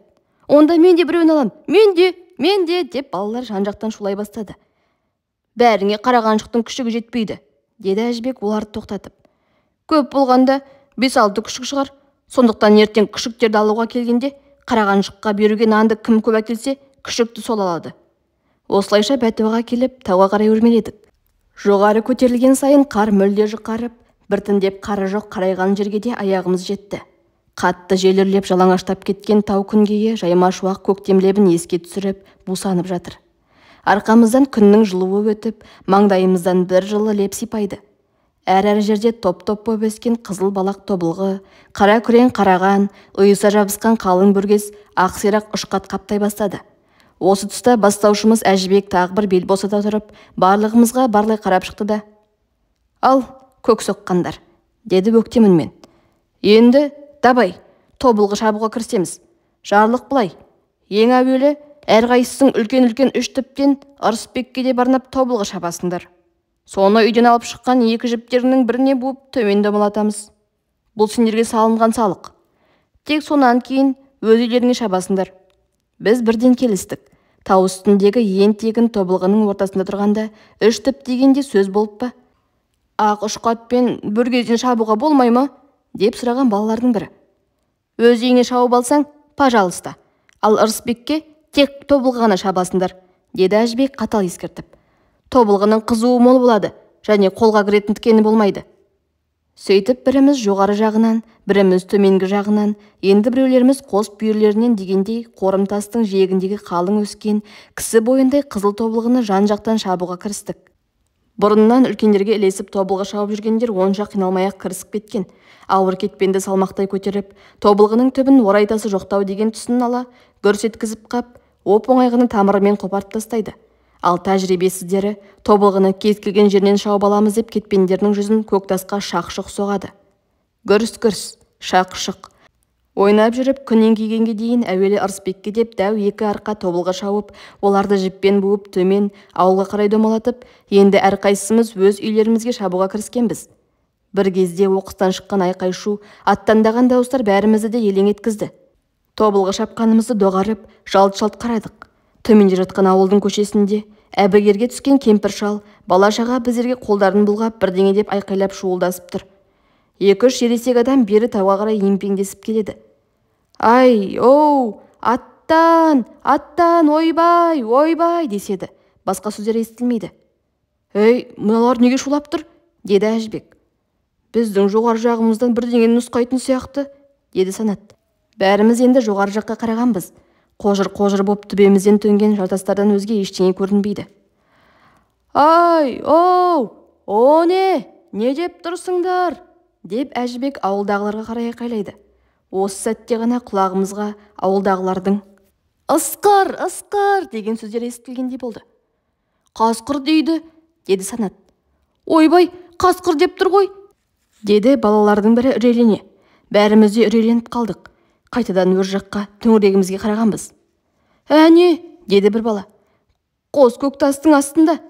S1: «Онда мен де біреуін алам. Мен де, мен де», деп балалар жан-жақтан шулай бастады. «Бәріңе қарағаншықтың күшігі жетпейді», деді Әжібек оларды тоқтатып. «Көп болғанда 5-6 күшік шығар. Сондықтан ертең күшіктерді алуға келгенде қарағаншыққа беруге нанды кім көп әкелсе, күшікті сол алады». Осылайша бәтуаға келіп, тауға қарай өрмеледік. Жоғары көтерілген сайын қар мүлде жұқарып, біртіндеп қары жоқ қарайған жерге де аяғымыз жетті. Қатты жел үрлеп жалаңаштап кеткен тау күнгейі жайма шуақ көктем лебін еске түсіріп, бусанып жатыр. Арқамыздан күннің жылуы өтіп, маңдайымыздан бір жылы леп сипайды. Әр-әр жерде топ-топ боп өскен қызыл балақ тобылғы, қара күрең қараған, ұйыса жабысқан қалың бүргес ақ сирақ ұшқат қаптай бастады. Осы тұста бастаушымыз Әжібек тағы бір бел босата тұрып, барлығымызға барлай қарап шықты да, «Ал, көк соққандар», деді өктем үнмен. «Енді, давай, тобылғы шабуға кірісеміз. Жарлық былай. Ең әуелі әрқайсысың үлкен-үлкен 3 түптен Ырысбекке де барнап тобылғы шабасыңдар. Соны үйден алып шыққан 2 жіптеріңнің біріне буып төмен домалатамыз. Бұл сендерге салынған салық. Тек сонан кейін өз үйлеріңе шабасыңдар». Біз бірден келістік. Тау үстіндегі ең тегін тобылғының ортасында тұрғанда 3 түп дегенде сөз болып па? «Ақ ұшқатпен бүргезден шабуға болмай ма?» деп сұраған балалардың бірі. «Өз үйіңе шауып алсаң, пожалуйста. Ал Ырысбекке тек тобылғы ғана шабасыңдар», деді Әжібек қатал ескертіп. «Тобылғының қызуы мол болады және қолға кіретін тікені болмайды». Сөйтіп біріміз жоғары жағынан, біріміз төменгі жағынан, енді біреулеріміз қос бүйірлерінен дегендей қорым тастың жиегіндегі қалың өскен кісі бойындай қызыл тобылғыны жан-жақтан шабуға кірістік. Бұрыннан үлкендерге ілесіп тобылғы шауып жүргендер онша қиналмай-ақ кірісіп кеткен. Ауыр кетпенді салмақтай көтеріп, тобылғының түбін орайтасы жоқтау деген түсін ала, гүрс еткізіп қап, оп-оңай ғана тамырымен қопарып тастайды. Ал тәжірибесіздері тобылғыны кез келген жерінен шауып аламыз деп кетпендерінің жүзін көк тасқа шақ-шұқ соғады. Гүрс-гүрс, шақ-шұқ. Ойнап жүріп күн еңкейгенге дейін әуелі Ырысбекке деп дәу екі арқа тобылғы шауып, оларды жіппен буып төмен ауылға қарай домалатып, енді әрқайсымыз өз үйлерімізге шабуға кіріскенбіз. Бір кезде оқыстан шыққан айқай-шу, аттандаған дауыстар бәрімізді де елең еткізді. Тобылғы шапқанымызды доғарып, жалт-жалт қарадық. Төменде жатқан ауылдың көшесінде әбігерге түскен кемпір-шал, бала-шаға біздерге қолдарын бұлғап бірдеңе деп айқайлап шуылдасып тұр. Екі-үш ересек адам бері тауға қарай емпеңдесіп келеді. Ай, оу, аттан, аттан, ойбай, ойбай деседі. Басқа сөздер естілмейді. Ей, мыналар неге шулап тұр? Деді Әжібек. Біздің жоғары жағымыздан бірдеңені нұсқайтын сияқты, деді Санат. Бәріміз енді жоғары жаққа қарағанбыз. Қожыр-қожыр боп төбемізден төнген жартастардан өзге ештеңе көрінбейді. Ай, оу, о не, не деп тұрсыңдар? Деп Әжібек ауылдағыларға қарай айқайлайды. Осы сәтте ғана құлағымызға ауылдағылардың «Ысқыр, ысқыр!» деген сөздер естілгендей болды. «Қасқыр дейді», деді Санат. «Ойбай, қасқыр деп тұр ғой», деді балалардың бірі үрейлене. Бәріміз де үрейленіп қалдық. Қайтадан өр жаққа, төңірегімізге қарағанбыз. «Әне», деді бір бала, «қос көк тастың астында».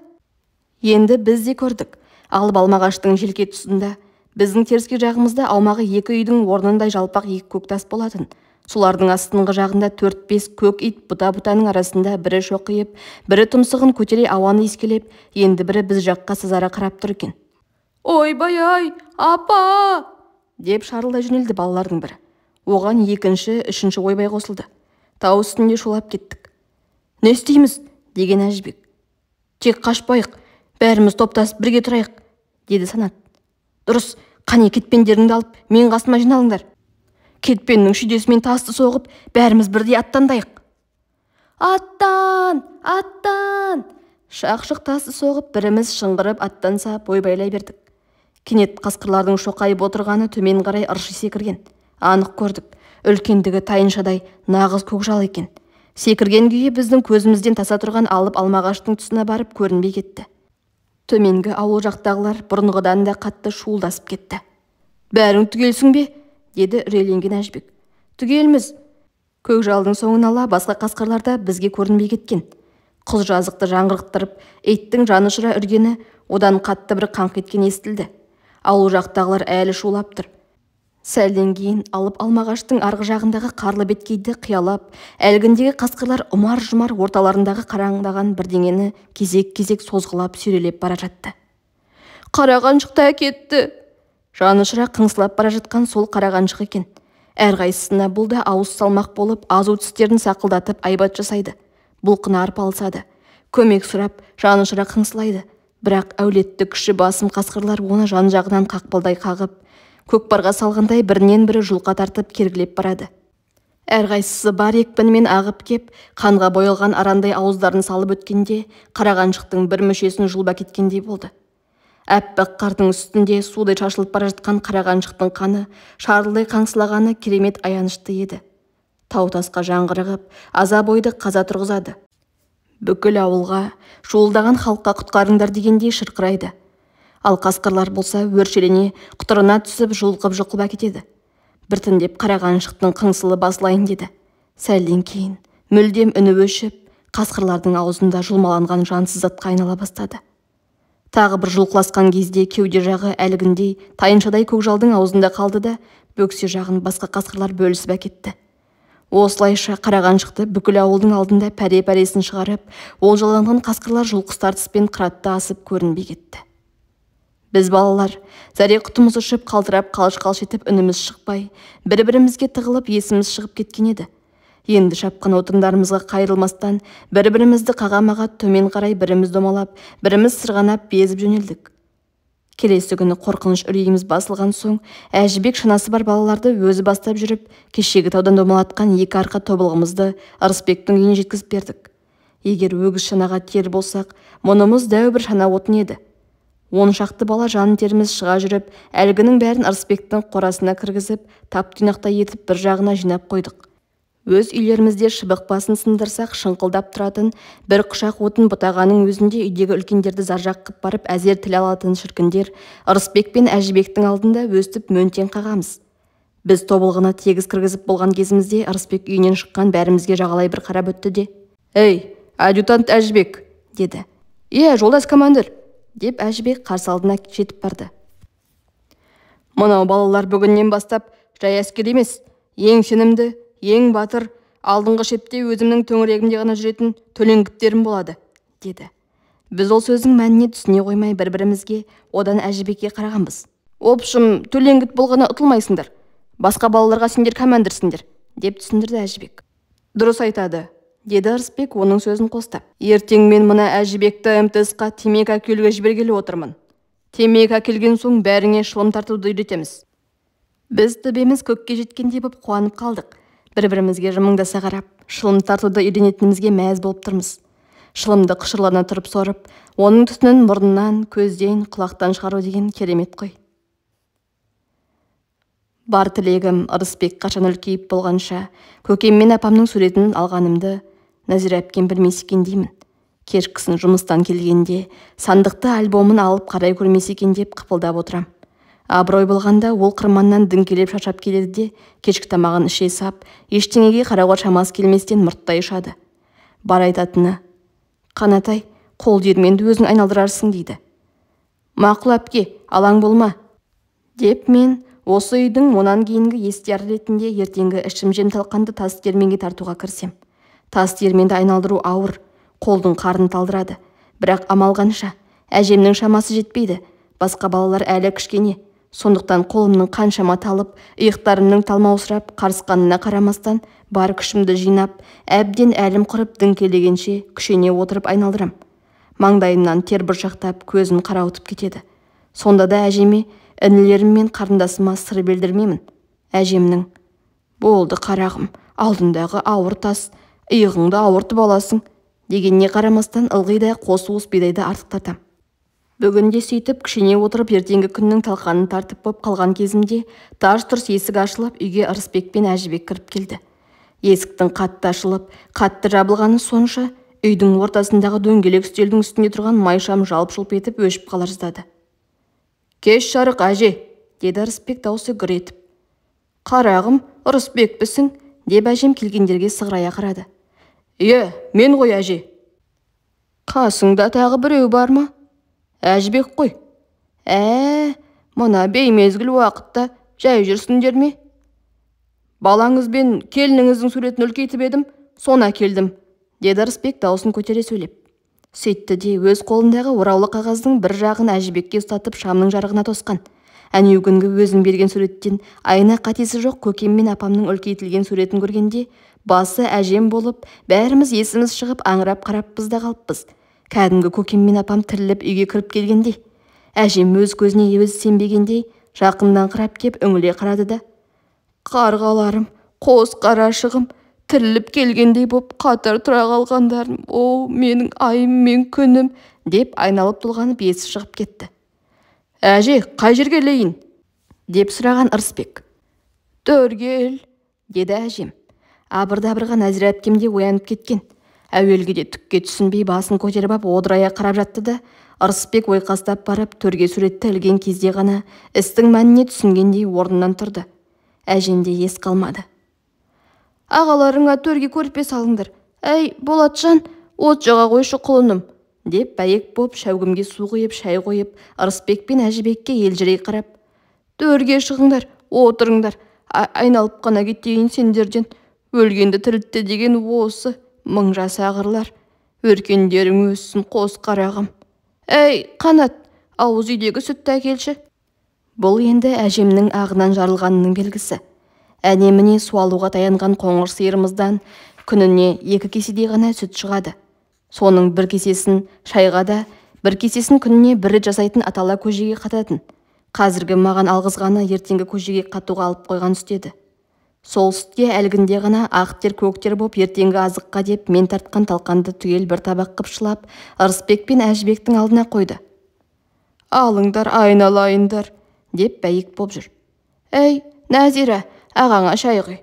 S1: Енді біз де көрдік. Алып алмағаштың желке тұсында, біздің теріскей жағымызда аумағы екі үйдің орнындай жалпақ екі көк тас болатын. Солардың астыңғы жағында 4-5 көк ит бұта-бұтаның арасында бірі шоқиып, бірі тұмсығын көтере ауаны иіскелеп, енді бірі біз жаққа сазара қарап тұр екен. «Ойбай-ай, апа!» деп шарылдай жөнелді балалардың бірі. Оған екінші, үшінші ойбай қосылды. Тау үстінде шулап кеттік. «Не істейміз?» деген Әжібек. «Тек қашпайық, бәріміз топтасып бірге тұрайық», деді Санат. «Дұрыс, қане кетпендеріңді алып, мен қасыма жиналыңдар. Кетпеннің шүйдесімен тасты соғып, бәріміз бірдей аттандайық». «Аттан! Аттан!» Шақ-шық тасты соғып, біріміз шыңғырып аттанса, ойбайлай бердік. Кенет қасқырлардың шоқайып отырғаны төмен қарай ырши секірген. Анық көрдік, үлкендігі тайыншадай нағыз көкжал екен. Секірген күйі біздің көзімізден таса тұрған алып алмағаштың тұсына барып көрінбей кетті. Төменгі ауыл жақтағылар бұрынғыдан да қатты шуылдасып кетті. «Бәрің түгелсің бе?» деді үрейленген Әжібек. «Түгелміз». Көкжалдың соңын ала басқа қасқырлар да бізге көрінбей кеткен. Құз жазықты жаңғырықтырып, иттің жанұшыра үргені, одан қатты бір қаңқ еткен естілді. Ауыл жақтағылар әлі шулап тұр. Сәлден кейін алып алмағаштың арғы жағындағы қарлы беткейді қиялап, әлгіндегі қасқырлар ұмар-жұмар орталарындағы қараңдаған бірдеңені кезек-кезек созғылап сүйрелеп бара жатты. «Қарағаншық та әкетті!» Жанұшыра қыңсылап бара жатқан сол қарағаншық екен. Әрқайсысына бұл да ауыз салмақ болып, азу тістерін сақылдатып айбат жасайды. Бұлқына арпалысады. Көмек сұрап, жанұшыра қыңсылайды. Бірақ әулетті күші басым қасқырлар оны жан-жағынан қақпалдай қағып, көкпарға салғандай бірінен бірі жұлқа тартып кергілеп барады. Әрқайсысы бар екпінімен ағып кеп, қанға боялған арандай ауыздарын салып өткенде, қарағаншықтың бір мүшесін жұлып әкеткендей болды. Әппақ қардың үстінде судай шашылып бара жатқан қарағаншықтың қаны, шарылдай қаңсылағаны керемет аянышты еді. Тау тасқа жаңғырығып, аза бойды қаза тұрғызады. Бүкіл ауылға, шуылдаған халыққа құтқарыңдар дегендей шырқырайды. Ал қасқырлар болса өршелене, құтырына түсіп жұлқып-жұлқып әкетеді. Біртіндеп қарағаншықтың қыңсылы басылайын деді. Сәлден кейін мүлдем үні өшіп, қасқырлардың аузында жұлмаланған жансыз затқа айнала бастады. Тағы бір жұлқыласқан кезде кеуде жағы әлгіндей тайыншадай көкжалдың аузында қалды да, бөксе жағын басқа қасқырлар бөлісіп әкетті. Осылайша қарағаншықты бүкіл ауылдың алдында пәре-пәресін шығарып, олжаланған қасқырлар жұлқыс тартыспен қыратты асып көрінбей кетті. Біз балалар, зәре құтымыз ұшып, қалтырап қалш-қалш етіп үніміз шықпай, бір-бірімізге тығылып есіміз шығып кеткен еді. Енді шапқан отындарымызға қайырылмастан, бір-бірімізді қағамаға төмен қарай біріміз домалап, біріміз сырғанап безіп жөнелдік. Келесі күні қорқыныш үрейіміз басылған соң, Әжібек шанасы бар балаларды өзі бастап жүріп, кешегі таудан домалатқан екі арқа тобылғымызды Ырысбектің үйіне жеткізіп бердік. Егер өгіз шанаға тиер болсақ, мұнымыз дәу бір шана отын еді. 10 шақты бала жан теріміз шыға жүріп, әлгінің бәрін Ырысбектің қорасына кіргізіп, тап-тұйнақтай етіп бір жағына жинап қойдық. Өз үйлерімізде шыбық басын сындырсақ, шыңқылдап тұратын бір құшақ отын бұтағаның өзінде үйдегі үлкендерді заржақ қып барып әзер тіл алатын шіркіндер Ырысбек пен Әжібектің алдында өстіп мөнтең қағамыз. Біз тобылғыны тегіс кіргізіп болған кезімізде Ырысбек үйінен шыққан бәрімізге жағалай бір қарап өтті де, «Ей, адъютант Әжібек!» деді. «Иә, жолдас командир!» деп Әжібек қарсы алдына жетіп барды. «Мынау балалар бүгіннен бастап жай әскер емес, ең сенімді, ең батыр, алдыңғы шепте өзімнің төңірегімде ғана жүретін төлеңгіттерім болады», деді. Біз ол сөздің мәніне түсіне қоймай бір-бірімізге, одан Әжібекке қарағанбыз. «Общым, төлеңгіт болғаны ұтылмайсыңдар. Басқа балаларға сендер командирсіңдер», деп түсіндірді Әжібек. «Дұрыс айтады», деді Ырысбек оның сөзін қостап. «Ертең мен мына Әжібекті МТС-қа темекі әкелуге жібергелі отырмын. Темекі әкелген соң бәріңе шылым тартуды үйретеміз». Біз төбеміз көкке жеткендей боп қуанып қалдық. Бір-бірімізге жымыңдаса қарап, шылым тартуды үйренетінімізге мәз болып тұрмыз. Шылымды құшырлана тұрып сорып, оның түтінін мұрнынан, көзден, құлақтан шығару деген керемет қой. Бар тілегім Ырысбек қашан үлкейіп болғанша көкем мен апамның суретін алғанымды Нәзира әпкем білмесе екен деймін. Кешкісін жұмыстан келгенде сандықты альбомын алып қарай көрмесе екен деп қыпылдап отырам. Абырой болғанда ол қырманнан діңкелеп шаршап келеді де, кешкі тамағын іше сап, ештеңеге қарауға шамасы келместен мұрттай ұшады. Бар айтатыны, «Қанатай, қол диірменді өзің айналдырарсың», дейді. «Мақұл әпке, алаң болма», деп мен осы үйдің онан кейінгі естияр ретінде ертеңгі ішім-жем талқанды тас диірменге тартуға кірсем. Тас диірменді айналдыру ауыр, қолдың қарнын талдырады. Бірақ амал қанша, әжемнің шамасы жетпейді, басқа балалар әлі кішкене. Сондықтан қолымның қаншама талып, иықтарымның талмаусырап қарысқанына қарамастан бар күшімді жинап, әбден әлім құрып діңкелегенше күшене отырып айналдырам. Маңдайымнан тер бұршақтап, көзім қарауытып кетеді. Сонда да әжеме, інілерім мен қарындасыма сыр белдірмеймін. Әжемнің, «Болды қарағым, алдындағы ауыр тас, иығыңды ауыртып аласың», дегеніне қарамастан ылғи да қос уыс бидайды артық тартам. Бүгінде сөйтіп күшене отырып ертеңгі күннің талқанын тартып боп қалған кезімде тарс-тұрс есік ашылып, үйге Ырысбек пен Әжібек кіріп келді. Есіктің қатты ашылып, қатты жабылғаны сонша, үйдің ортасындағы дөңгелек үстелдің үстінде тұрған майшам жалп-жұлп етіп өшіп қала жаздады. «Кеш жарық, әже», деді Ырысбек даусы гүр етіп. «Қарағым, Ырысбекпісің?» деп әжем келгендерге сығырая қарады. «Иә, мен ғой, әже». «Қасыңда тағы біреу бар ма?» «Әжібек қой». «Ә, мына беймезгіл уақытта жай жүрсіңдер ме?» «Балаңыз бен келініңіздің суретін үлкейтіп едім, соны әкелдім», деді Ырысбек даусын көтере сөйлеп. Сөйтті де өз қолындағы ораулы қағаздың бір жағын Әжібекке ұстатып шамның жарығына тосқан. Әнеугүнгі өзім берген суреттен айна қатесі жоқ көкем мен апамның үлкейтілген суретін көргенде басы әжем болып, бәріміз есіміз шығып аңырап қараппыз да қалыппыз. Кәдімгі көкем мен апам тіріліп үйге кіріп келгендей. Әжем өз көзіне өзі сенбегендей жақыннан қарап кеп үңіле қарады да, «Қарғаларым, қос қарашығым, тіріліп келгендей боп қатар тұра қалғандарым, о, менің айым мен күнім», деп айналып толғанып есі шығып кетті. «Әже, қай жерге ілейін?» деп сұраған Ырысбек. «Төрге іл», деді әжем. Абыр-дабырға Нәзира әпкем де оянып кеткен. Әуелгіде түкке түсінбей басын көтеріп ап одырая қарап жатты да, Ырысбек ойқастап барып төрге суретті ілген кезде ғана істің мәніне түсінгендей орнынан тұрды. Әжемде ес қалмады. «Ағаларыңа төрге көрпе салыңдар. Әй, Болатжан, от жаға қойшы құлыным», деп бәйек боп шәугімге су құйып, шай қойып, Ырысбек пен Әжібекке елжірей қарап, «Төрге шығыңдар, отырыңдар, айналып қана кетейін сендерден, өлгенді тірілтті деген осы, мың жас ағырлар, өркендерің өссін қос қарағым. Әй, Қанат, ауыз үйдегі сүтті әкелші». Бұл енді әжемнің ағынан жарылғанының белгісі. Әне-міне су алуға таянған қоңыр сиырымыздан күніне 2 кеседей ғана сүт шығады. Соның бір кесесін шайға да, Бір кесесін күніне бір рет жасайтын атала көжеге қататын. Қазіргі маған алғызғаны ертеңгі көжеге қатуға алып қойған сүт еді. Сол сүтке әлгінде ғана ақ тер көк тер боп ертеңгі азыққа деп мен тартқан талқанды түгел бір табақ қыпшылап, Ырысбек пен Әжібектің алдына қойды. Алыңдар, айналайындар, деп бәйек боп жүр. Әй, Нәзира, ағаңа шай құй.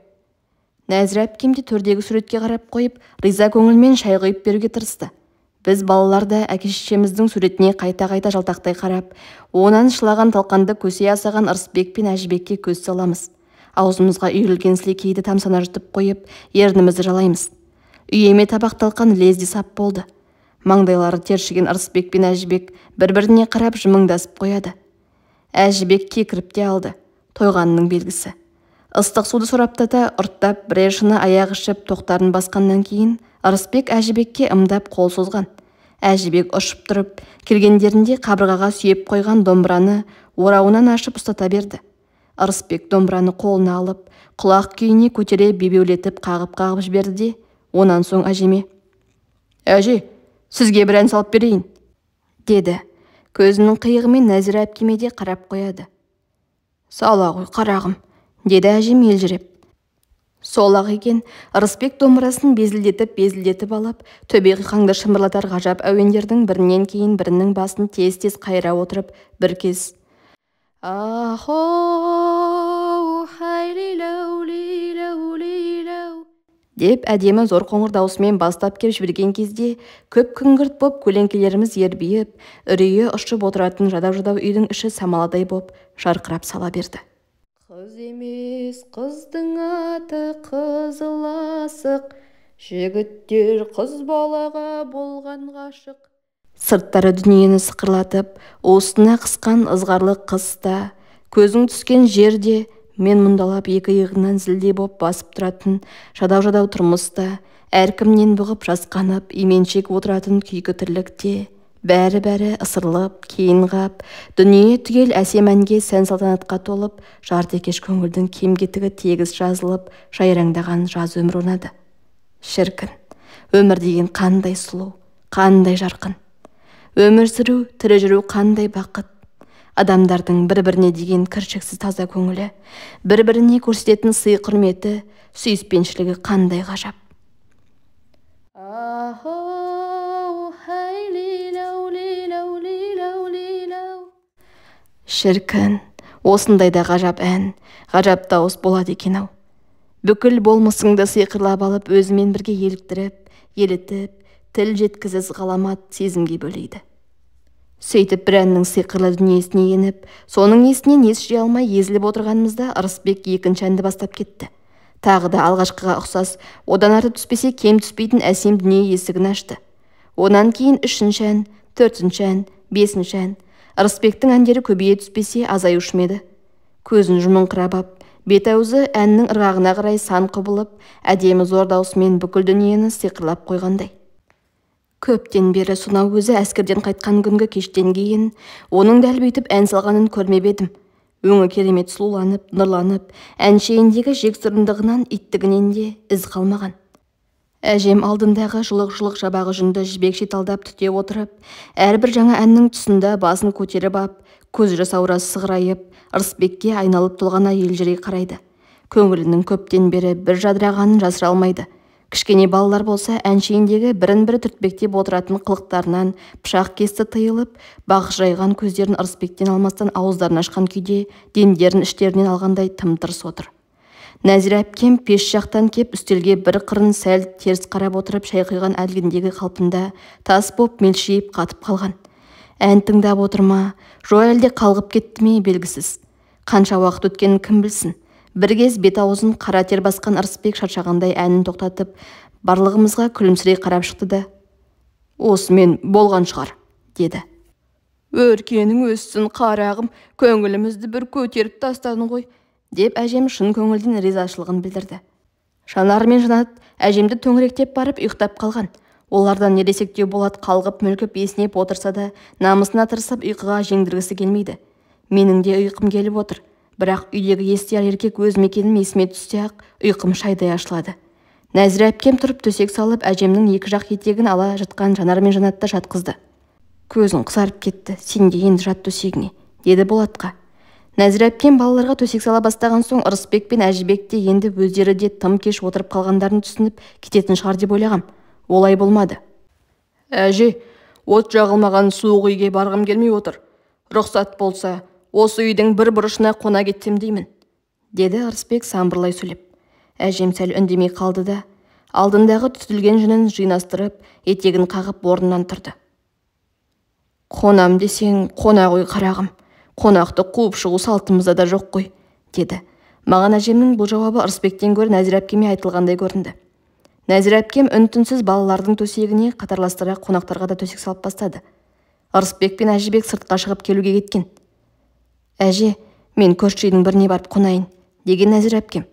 S1: Нәзира әпкем де төрдегі суретке қарап қойып, риза көңілмен шай құйып беруге тырысты. Біз балалар да әке-шешеміздің суретіне қайта-қайта жалтақтай қарап, онан шылаған талқанды көсей асаған Ырысбек пен Әжібекке көз саламыз. Аузымызға үйірілген сілекейді тамсана жұтып қойып, ернімізді жалаймыз. Үйеме табақ талқан лезде сап болды. Маңдайлары тершіген Ырысбек пен Әжібек бір-біріне қарап жымыңдасып қояды. Әжібек кекіріп те алды, тойғанының белгісі. Ыстық суды сораптата ұрттап, бірер шыны аяқ ішіп тоқтарын басқаннан кейін Ырысбек Әжібекке ымдап қол созған. Әжібек ұшып тұрып, келгендерінде қабырғаға сүйеп қойған домбыраны орауынан ашып ұстата берді. Ырысбек домбыраны қолына алып, құлақ күйіне көтере бебеулетіп қағып-қағып жіберді де, онан соң әжеме: «Әже, сізге бір ән салып берейін», деді. Көзінің қиығымен Нәзира әпкеме де қарап қояды. «Сала ғой, қарағым», деді әжем елжіреп. Сол-ақ екен, Ырысбек домбырасын безілдетіп-безілдетіп алып, төбе қиқаңды шымырлатар ғажап әуендердің бірінен кейін бірінің басын тез-тез қайыра отырып, бір кез «Ахоу, хай-ли-лау, ли-лау, ли-лау» деп әдемі зор қоңыр даусымен бастап кеп жіберген кезде, көп күңгірт боп көлеңкелеріміз ербиіп, үрейі ұшып отыратын жадау-жадау үйдің іші самаладай боп жарқырап сала берді. Қыз емес, қыздың аты қызыл асық, жігіттер қыз балаға болған ғашық. Сырттары дүниені сықырлатып, уысына қысқан ызғарлы қыста, көзің түскен жерде мен мұндалап екі иығынан зілдей боп басып тұратын жадау-жадау тұрмыста, әркімнен бұғып жасқанып, именшек отыратын күйкі тірлікте, бәрі-бәрі ысырылып, кейін қап, дүние түгел әсем әнге сән салтанатқа толып, жартекеш көңілдің кем-кетігі тегіс жазылып, жайраңдаған жаз өмір орнады. Шіркін, өмір деген қандай сұлу, қандай жарқын. Өмір сүру, тірі жүру қандай бақыт. Адамдардың бір-біріне деген кіршіксіз таза көңілі, бір-біріне көрсететін сый-құрметі, сүйіспеншілігі қандай ғажап. Шіркін, осындай да ғажап ән, ғажап дауыс болады екен-ау. Бүкіл болмысыңды сиқырлап алып, өзімен бірге еліктіріп, елітіп, тіл жеткізсіз ғаламат сезімге бөлейді. Сөйтіп бір әннің сиқырлы дүниесіне еніп, соның есінен ес жия алмай езіліп отырғанымызда Ырысбек екінші әнді бастап кетті. Тағы да алғашқыға ұқсас, одан артып түспесе кем түспейтін әсем дүние есігін ашты. Онан кейін үшінші ән, төртінші ән, бесінші ән. Ырысбектің әндері көбейе түспесе азаюшы ма еді? Көзін жұмыңқырап ап, бет аузы әннің ырғағына қарай сан құбылып, әдемі зор даусымен бүкіл дүниені сиқырлап қойғандай. Көптен бері сонау өзі әскерден қайтқан күнгі кештен кейін оның дәл бүйтіп ән салғанын көрмеп едім. Өңі керемет сұлуланып, нұрланып, әншейіндегі жексұрындығынан, иттігінен де із қалмаған. Әжем алдындағы жұлық-жұлық жабағы жүнді жібекше талдап түте отырып, әрбір жаңа әннің тұсында басын көтеріп ап, көз жасаурасы сығырайып, Ырысбекке айналып толғана елжірей қарайды. Көңілінің көптен бері бір жадырағанын жасыра алмайды. Кішкене балалар болса, әншейіндегі бірін-бірі түртпектеп отыратын қылықтарынан пышақ кесті тыйылып, бақшырайған көздерін Ырысбектен алмастан ауыздарын ашқан күйде демдерін іштерінен алғандай тым-тырыс отыр. Нәзира әпкем пеш жақтан кеп үстелге бір қырын сәл теріс қарап отырып шай құйған әлгіндегі қалпында тас боп мелшиіп қатып қалған. Ән тыңдап отыр ма, жоқ әлде қалғып кетті ме белгісіз. Қанша уақыт өткенін кім білсін. Бір кез бет аузын қара тер басқан Ырысбек шаршағандай әнін тоқтатып, барлығымызға күлімсірей қарап шықты да, «Осымен болған шығар», деді. «Өркенің өссін, қарағым, көңілімізді бір көтеріп тастадың ғой», деп әжем шын көңілден ризашылығын білдірді. Жанар мен Жанат әжемді төңіректеп барып ұйықтап қалған. Олардан ересектеу Болат қалғып мүлгіп есінеп отырса да, намысына тырысып ұйқыға жеңдіргісі келмейді. Менің де ұйқым келіп отыр. Бірақ үйдегі естияр еркек өз мекенім есіме түссе-ақ, ұйқым шайдай ашылады. Нәзира әпкем тұрып төсек салып, әжемнің екі жақ етегін ала жатқан Жанар мен Жанатты жатқызды. Көзің қызарып кетті, сен де енді жат төсегіңе, деді Болатқа. Нәзира әпкем балаларға төсек сала бастаған соң Ырысбек пен Әжібек те енді өздері де тым кеш отырып қалғандарын түсініп кететін шығар деп ойлағам. Олай болмады. Әже, от жағылмаған суық үйге барғым келмей отыр. Рұқсат болса, осы үйдің бір бұрышына қона кетсем деймін, деді Ырысбек самбырлай сөйлеп. Әжем сәл үндемей қалды да, алдындағы түтілген жүнін жинастырып, етегін қағып орнынан тұрды. Қонам десең, қона ғой қарағым. Қонақты қуып шығу салтымызда да жоқ қой, деді. Маған әжемнің бұл жауабы Ырысбектен гөрі Нәзира әпкеме айтылғандай көрінді. Нәзира әпкем үн-түнсіз балалардың төсегіне қатарластыра қонақтарға да төсек салып бастады. Ырысбек пен Әжібек сыртқа шығып келуге кеткен. Әже, мен көрші үйдің біріне барып қонайын, деген Нәзира әпкем.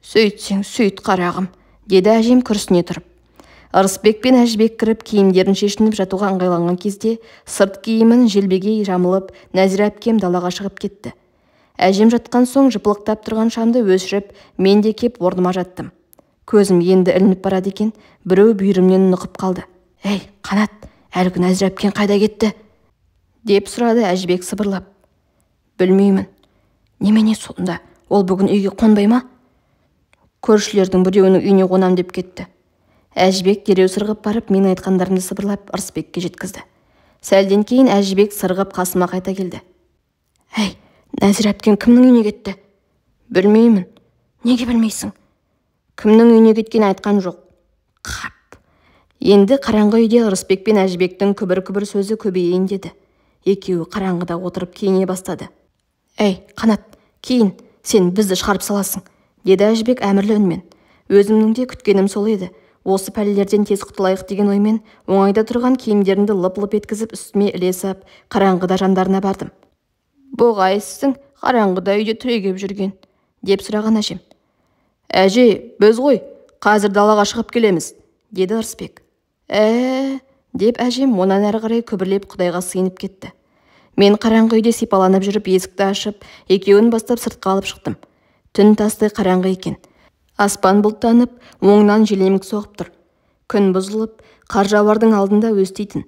S1: Сөйтсең, сөйт қарағым, деді әжем күрсіне тұрып. Ырысбек пен Әжібек кіріп киімдерін шешініп жатуға ыңғайланған кезде сырт киімін желбегей жамылып Нәзира әпкем далаға шығып кетті. Әжем жатқан соң жыпылықтап тұрған шамды өшіріп, мен де кеп орныма жаттым. Көзім енді ілініп барады екен, біреу бүйірімнен нұқып қалды. Әй, Қанат, әлгі Нәзира әпкең қайда кетті? Деп сұрады Әжібек сыбырлап. Білмеймін. Немене сонда, ол бүгін үйге қонбай ма? Көршілердің біреуінің үйіне қонам деп кетті. Әжібек дереу сырғып барып, мен айтқандарымды сыбырлап Ырысбекке жеткізді. Сәлден кейін Әжібек сырғып қасыма қайта келді. Әй, Нәзира әпкең кімнің үйіне кетті? Білмеймін. Неге білмейсің? Кімнің үйіне кеткенін айтқан жоқ. Қап. Енді қараңғы үйде Ырысбек пен Әжібектің күбір-күбір сөзі көбейейін деді. Екеуі қараңғыда отырып киіне бастады. Әй, Қанат, киін, сен бізді шығарып саласың, деді Әжібек әмірлі үнмен. Өзімнің де күткенім сол еді. Осы пәлелерден тез құтылайық деген оймен оңайда тұрған киімдерімді лып-лып еткізіп үстіме іле сап, қараңғыда жандарына бардым. Бұғайсың, қараңғыда үйде түрегеп жүрген, деп сұраған әжем. Әже, біз ғой, қазір далаға шығып келеміз, деді Ырысбек. Деп әжем онан әрі қарай күбірлеп Құдайға сыйынып кетті. Мен қараңғы үйде сипаланып жүріп есікті ашып, екеуін бастап сыртқа алып шықтым. Түн тастай қараңғы екен. Аспан бұлттанып, оңнан желемік соғып тұр. Күн бұзылып, қар жауардың алдында өстейтін.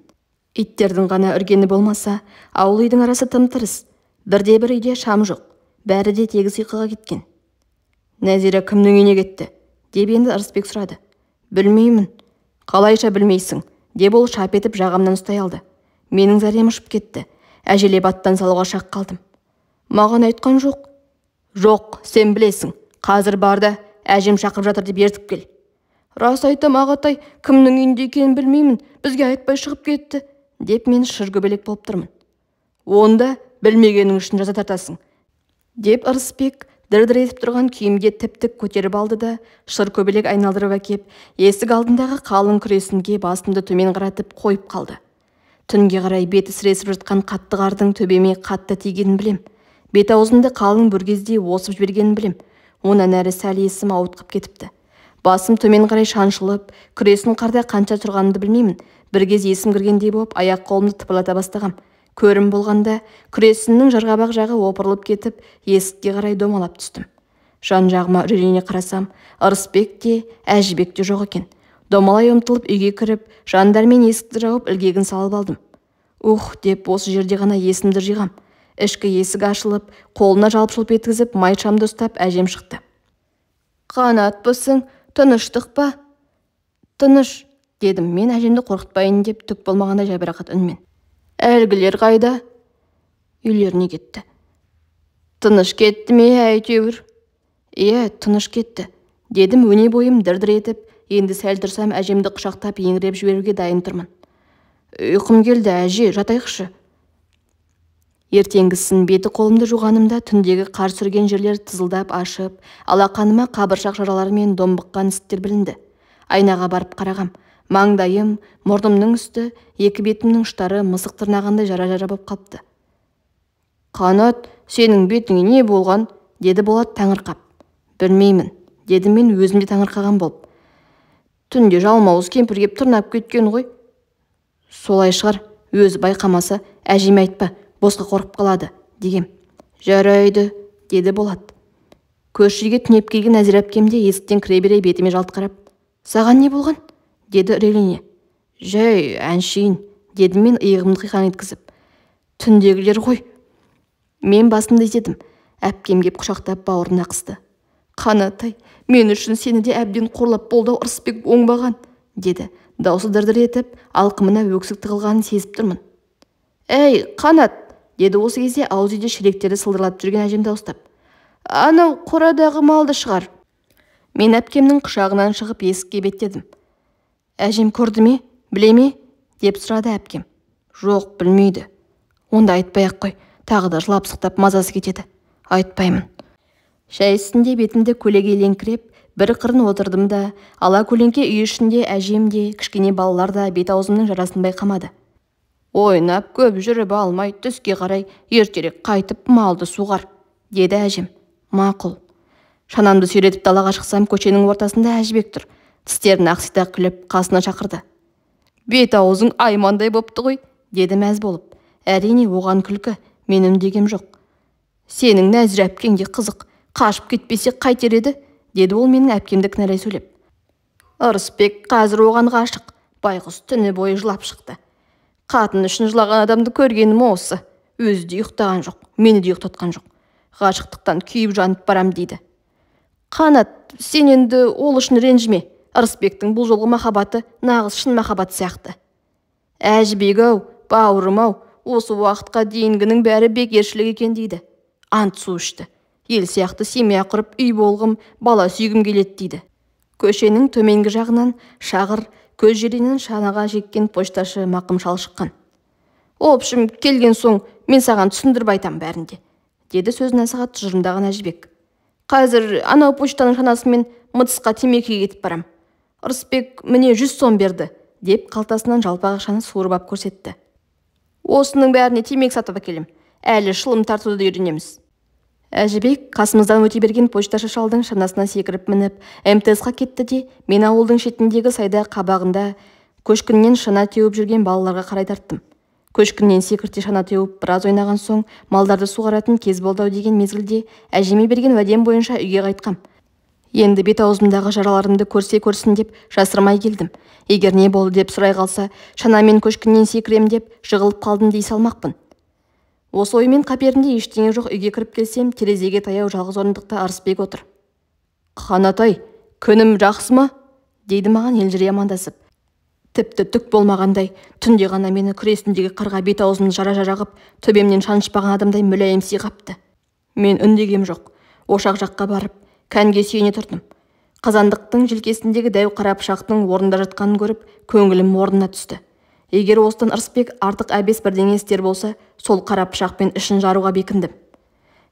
S1: Иттердің ғана үргені болмаса, ауыл үйдің арасы тым-тырыс. Бірде-бір үйде шам жоқ, бәрі де тегіс ұйқыға кеткен. Нәзира кімнің үйіне кетті? Деп енді Ырысбек сұрады. Білмеймін. Қалайша білмейсің? Деп ол шап етіп жағамнан ұстай алды. Менің зәрем ұшып кетті. Әжелеп аттан салуға шақ қалдым. Маған айтқан жоқ. Жоқ, сен білесің. Қазір бар да, әжем шақырып жатыр деп ертіп кел. Рас айтам, ағатай, кімнің үйінде екенін білмеймін, бізге айтпай шығып кетті, деп мен шыр көбелек болып тұрмын. Онда білмегенің үшін жаза тартасың, деп Ырысбек дір-дір етіп тұрған киімге тіп-тік көтеріп алды да, шыр көбелек айналдырып әкеп, есік алдындағы қалың күресінге басымды төмен қаратып қойып қалды. Түнге қарай беті сіресіп жатқан қатты қардың төбеме қатты тигенін білем. Бет аузымды қалың бүргездей осып жібергенін білем. Онан әрі сәл есім ауытқып кетіпті. Басым төмен қарай шаншылып, күресін қарда қанша тұрғанымды білмеймін. Бір кез есім кіргендей болып, аяқ қолымды тыпырлата бастағам. Көрім болғанда, күресіннің жарғабақ жағы опырылып кетіп, есікке қарай домалап түстім. Жан жағыма үрейлене қарасам, Ырысбек те, Әжібек те жоқ екен. Домалай ұмтылып үйге кіріп, жандармен есікті жауып ілгегін салып алдым. Ух, деп осы жерде ғана есімді жиғам. Ішкі есік ашылып, қолына жалп-жұлп еткізіп, май шамды ұстап әжем шықты. Қанатпысың, тыныштық па? Тыныш, дедім мен әжемді қорқытпайын деп түк болмағандай жайбарақат үнмен. Әлгілер қайда? Үйлеріне кетті. Тыныш кетті ме әйтеуір? Иә, тыныш кетті, дедім өне бойым дір-дір етіп, енді сәл тұрсам әжемді құшақтап еңіреп жіберуге дайын тұрмын. Ұйқым келді, әже, жатайықшы. Ертеңгісін беті қолымды жуғанымда түндегі қар сүрген жерлер тызылдап ашып, алақаныма қабыршақ жаралары мен домбыққан ісіктер білінді. Айнаға барып қарағам, маңдайым, мұрнымның үсті, екі бетімнің ұштары мысық тырнағандай жара-жара боп қалыпты. Қанат, сенің бетіңе не болған? Деді Болат таңырқап. Білмеймін, дедім мен өзім де таңырқаған болып. Түнде жалмауыз кемпір кеп тырнап кеткен ғой. Солай шығар, өзі байқамаса, әжеме айтпа, босқа қорқып қалады, дегем. Жарайды, деді Болат. Көрші үйге түнеп келген Нәзира әпкем де есіктен кіре бере бетіме жалт қарап, саған не болған? Деді үрейлене. Жай, әншейін, Дедім мен иығымды қиқаң еткізіп. Түндегілер ғой. Мен басымды изедім. Әпкем кеп құшақтап бауырына қысты. Қанатай, мен үшін сені де әбден қорлап болды-ау Ырысбек оңбаған, деді. Даусы дір-дір етіп, алқымына өксік тығылғанын сезіп тұрмын. Әй, Қанат, деді осы кезде ауыз үйде шелектерді сылдырлатып жүрген әжем дауыстап. Анау қорадағы малды шығар. Мен әпкемнің құшағынан шығып есікке беттедім. Әжем көрді ме, біле ме, деп сұрады әпкем. Жоқ, білмейді. Онда айтпай-ақ қой, тағы да жылап сықтап мазасы кетеді. Айтпаймын. Шай үстінде бетімді көлегейлеңкіреп, бір қырын отырдым да, ала көлеңке үй ішінде әжем де, кішкене балалар да бет аузымның жарасын байқамады. Ойнап көп жүріп алмай, түске қарай ертерек қайтып малды суғар, деді әжем. Мақұл. Шанамды сүйретіп далаға шықсам, көшенің ортасында Әжібек тұр. Тістерін ақсита күліп, қасына шақырды. Бет аузың аймандай бопты ғой, деді мәз болып. Әрине, оған күлкі, мен үндегем жоқ. Сенің Нәзира әпкең де қызық, қашып кетпесе қайтер еді, деді ол менің әпкемді кінәлай сөйлеп. Ырысбек қазір оған ғашық, байғұс түні бойы жылап шықты. Қатын үшін жылаған адамды көргенім осы. Өзі де ұйықтаған жоқ, мені де ұйықтатқан жоқ. Ғашықтықтан күйіп жанып барам дейді. Қанат, сен енді ол үшін ренжіме. Ырысбектің бұл жолғы махаббаты нағыз шын махаббат сияқты. Әжібек-ау, бауырым-ау, осы уақытқа дейінгінің бәрі бекершілік екен дейді. Ант су ішті. Ел сияқты семья құрып, үй болғым, бала сүйгім келеді дейді. Көшенің төменгі жағынан шағыр, көз жерінен шанаға жеккен пошташы Мақым шал шыққан. Общым, келген соң мен саған түсіндіріп айтам бәрінде, деді сөзін асыға тұжырымдаған Әжібек. Қазір анау почтаның шанасымен Мытысқа темекіге кетіп барам. Ырысбек міне 100 сом берді, деп қалтасынан жалпақ ақшаны суырып ап көрсетті. Осының бәріне темекі сатып әкелем. Әлі шылым тартуды да үйренеміз. Әжібек қасымыздан өте берген почташы шалдың шанасына секіріп мініп, МТС-қа кетті де, мен ауылдың шетіндегі сайда қабағында көшкіннен шана теуіп жүрген балаларға қарай тарттым. Көшкіннен секірте шана теуіп біраз ойнаған соң, малдарды суғаратын кез болды-ау деген мезгілде әжеме берген уәдем бойынша үйге қайтқам. Енді бет аузымдағы жараларымды көрсе көрсін деп жасырмай келдім. Егер не болды деп сұрай қалса, шанамен көшкіннен секірем деп жығылып қалдым дей салмақпын. Осы оймен қаперімде ештеңе жоқ үйге кіріп келсем, терезеге таяу жалғыз орындықта Ырысбек отыр. Қанатай, күнім жақсы ма? Дейді маған елжірей амандасып. Тіпті түк болмағандай, түнде ғана мені күресіндегі қарға бет аузымды жара-жара қып, төбемнен шанышпаған адамдай мүләйім сиғапты. Мен үндегем жоқ. Ошақ жаққа барып, кәнге сүйене тұрдым. Қазандықтың желкесіндегі дәу қара пышақтың орнында жатқанын көріп, көңілім орнына түсті. Егер осыдан Ырысбек артық әбес бірдеңе істер болса, сол қара пышақпен ішін жаруға бекіндім.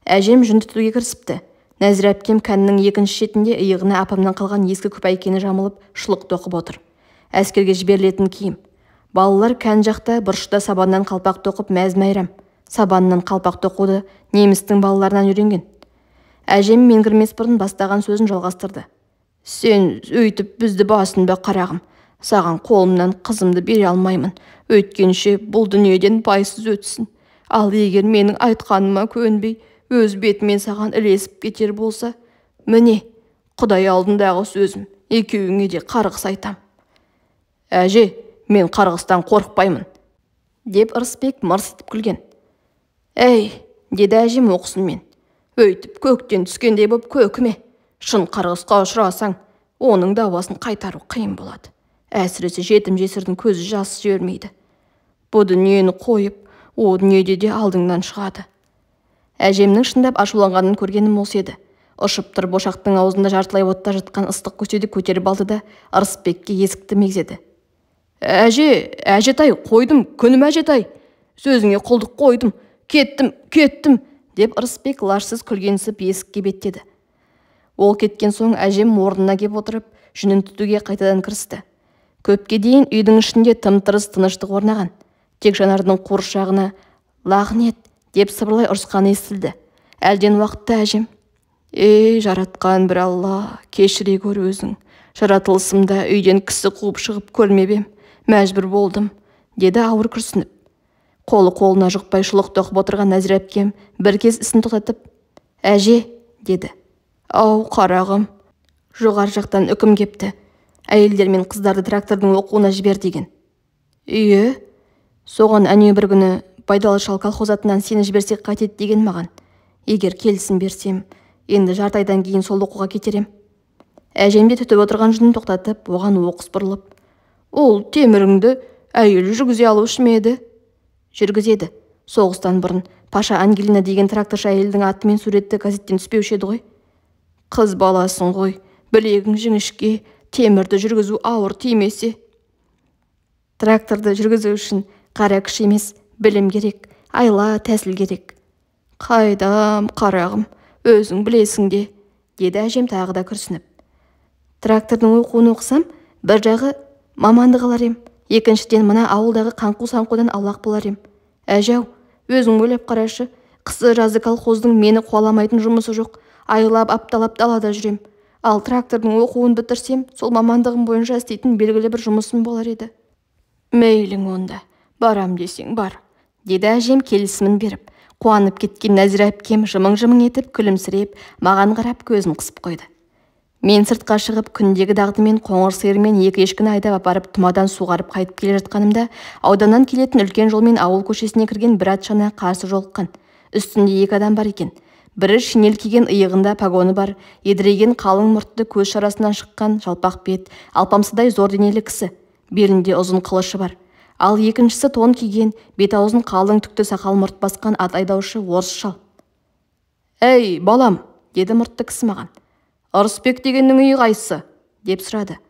S1: Әжем жүн түтуге кірісіпті. Нәзира әпкем кәннің екінші шетінде иығына апамнан қалған ескі күпәйкені жамылып, шұлық тоқып отыр. Әскерге жіберілетін киім. Балалар кән жақта бұрышта сабаннан қалпақ тоқып мәз-мәйрам. Сабаннан қалпақ тоқуды немістің балаларынан үйренген. Әжем мен кірмес бұрын бастаған сөзін жалғастырды. Сен өйтіп бізді басынба, қарағым. Саған қолымнан қызымды бере алмаймын. Өйткенше бұл дүниеден байсыз өтсін. Ал егер менің айтқаныма көнбей, өз бетімен саған ілесіп кетер болса, міне, Құдай алдындағы сөзім, екеуіңе де қарғыс айтам. Әже, мен қарғыстан қорықпаймын, деп Ырысбек мырс етіп күлген. Әй, деді әжем оқысынмен. Өйтіп көктен түскендей боп көкіме. Шын қарғысқа ұшырасаң, оның дауасын қайтару қиын болады. Әсіресе жетім жесірдің көзі жас жібермейді. Бұ дүниені қойып, о дүниеде де алдыңнан шығады. Әжемнің шындап ашуланғанын көргенім осы еді. Ұшып тұрып ошақтың аузында жартылай отта жатқан ыстық көсеуді көтеріп алды да Ырысбекке есікті мегзеді. Әже, әжетай, қойдым, күнім әжетай. Сөзіңе құлдық қойдым, кеттім, кеттім, деп Ырысбек лажсыз күлгенсіп есікке беттеді. Ол кеткен соң әжем орнына кеп отырып, жүнін түтуге қайтадан кірісті. Көпке дейін үйдің ішінде тым-тырыс тыныштық орнаған. Тек Жанардың қуыршағына лағнет деп сыбырлай ұрысқаны естілді. Әлден уақытта әжем: «Ей, жаратқан бір Алла, кешіре көр өзің. Жаратылысымда үйден кісі қуып шығып көрмеп ем, мәжбүр болдым», деді ауыр күрсініп. Қолы қолына жұқпай шұлық тоқып отырған Нәзира әпкем бір кез ісін тоқтатып, «Әже», деді. «Ау, қарағым, жоғары жақтан үкім кепті. Әйелдер мен қыздарды трактордың оқуына жібер деген». «Ие, Соған әнеу бір күні Байдалы шал колхоз атынан сені жіберсек қайтеді деген маған. Егер келісім берсем, енді жарты айдан кейін сол оқуға кетер ем. Әжем де түтіп отырған жүнін тоқтатып, оған оқыс бұрылып, ол теміріңді әйел жүргізе алушы ма еді? Жүргізеді. Соғыстан бұрын Паша Ангелина деген тракторшы әйелдің аты мен суреті газеттен түспеуші еді ғой. Қыз баласың ғой, білегің жіңішке, темірді жүргізу ауыр тимесе. Тракторды жүргізу үшін қара күш емес, білім керек, айла, тәсіл керек. Қайдам, қарағым, өзің білесің де, деді әжем тағы да күрсініп. Трактордың оқуын оқысам, бір жағы мамандық алар ем, екіншіден мына ауылдағы қаңқу-саңқудан аулақ болар ем. Әже-ау, өзің ойлап қарашы, қысы жазы колхоздың мені қуаламайтын жұмысы жоқ, айлап, апталап далада жүрем. Ал трактордың оқуын бітірсем, сол мамандығым бойынша істейтін белгілі бір жұмысым болар еді. Мейлің онда, барам десең бар, деді әжем келісімін беріп. Қуанып кеткен Нәзира әпкем жымың-жымың етіп күлімсіреп, маған қарап көзін қысып қойды. Мен сыртқа шығып, күндегі дағдымен қоңыр сиырмен екі ешкіні айдап апарып, тұмадан суғарып қайтып келе жатқанымда, ауданнан келетін үлкен жолмен ауыл көшесіне кірген бір ат шана қарсы жолыққан. Үстінде екі адам бар екен. Бірі шинель киген, иығында погоны бар, едірейген қалың мұртты, көз шарасынан шыққан жалпақ бет, алпамсадай зор денелі кісі, белінде ұзын қылышы бар. Ал екіншісі тон киген, бет аузын қалың түкті сақал мұрт басқан ат айдаушы орыс шал. «Әй, балам», деді мұртты кісі маған. «Ырысбек дегеннің үйі қайсысы?» деп сұрады.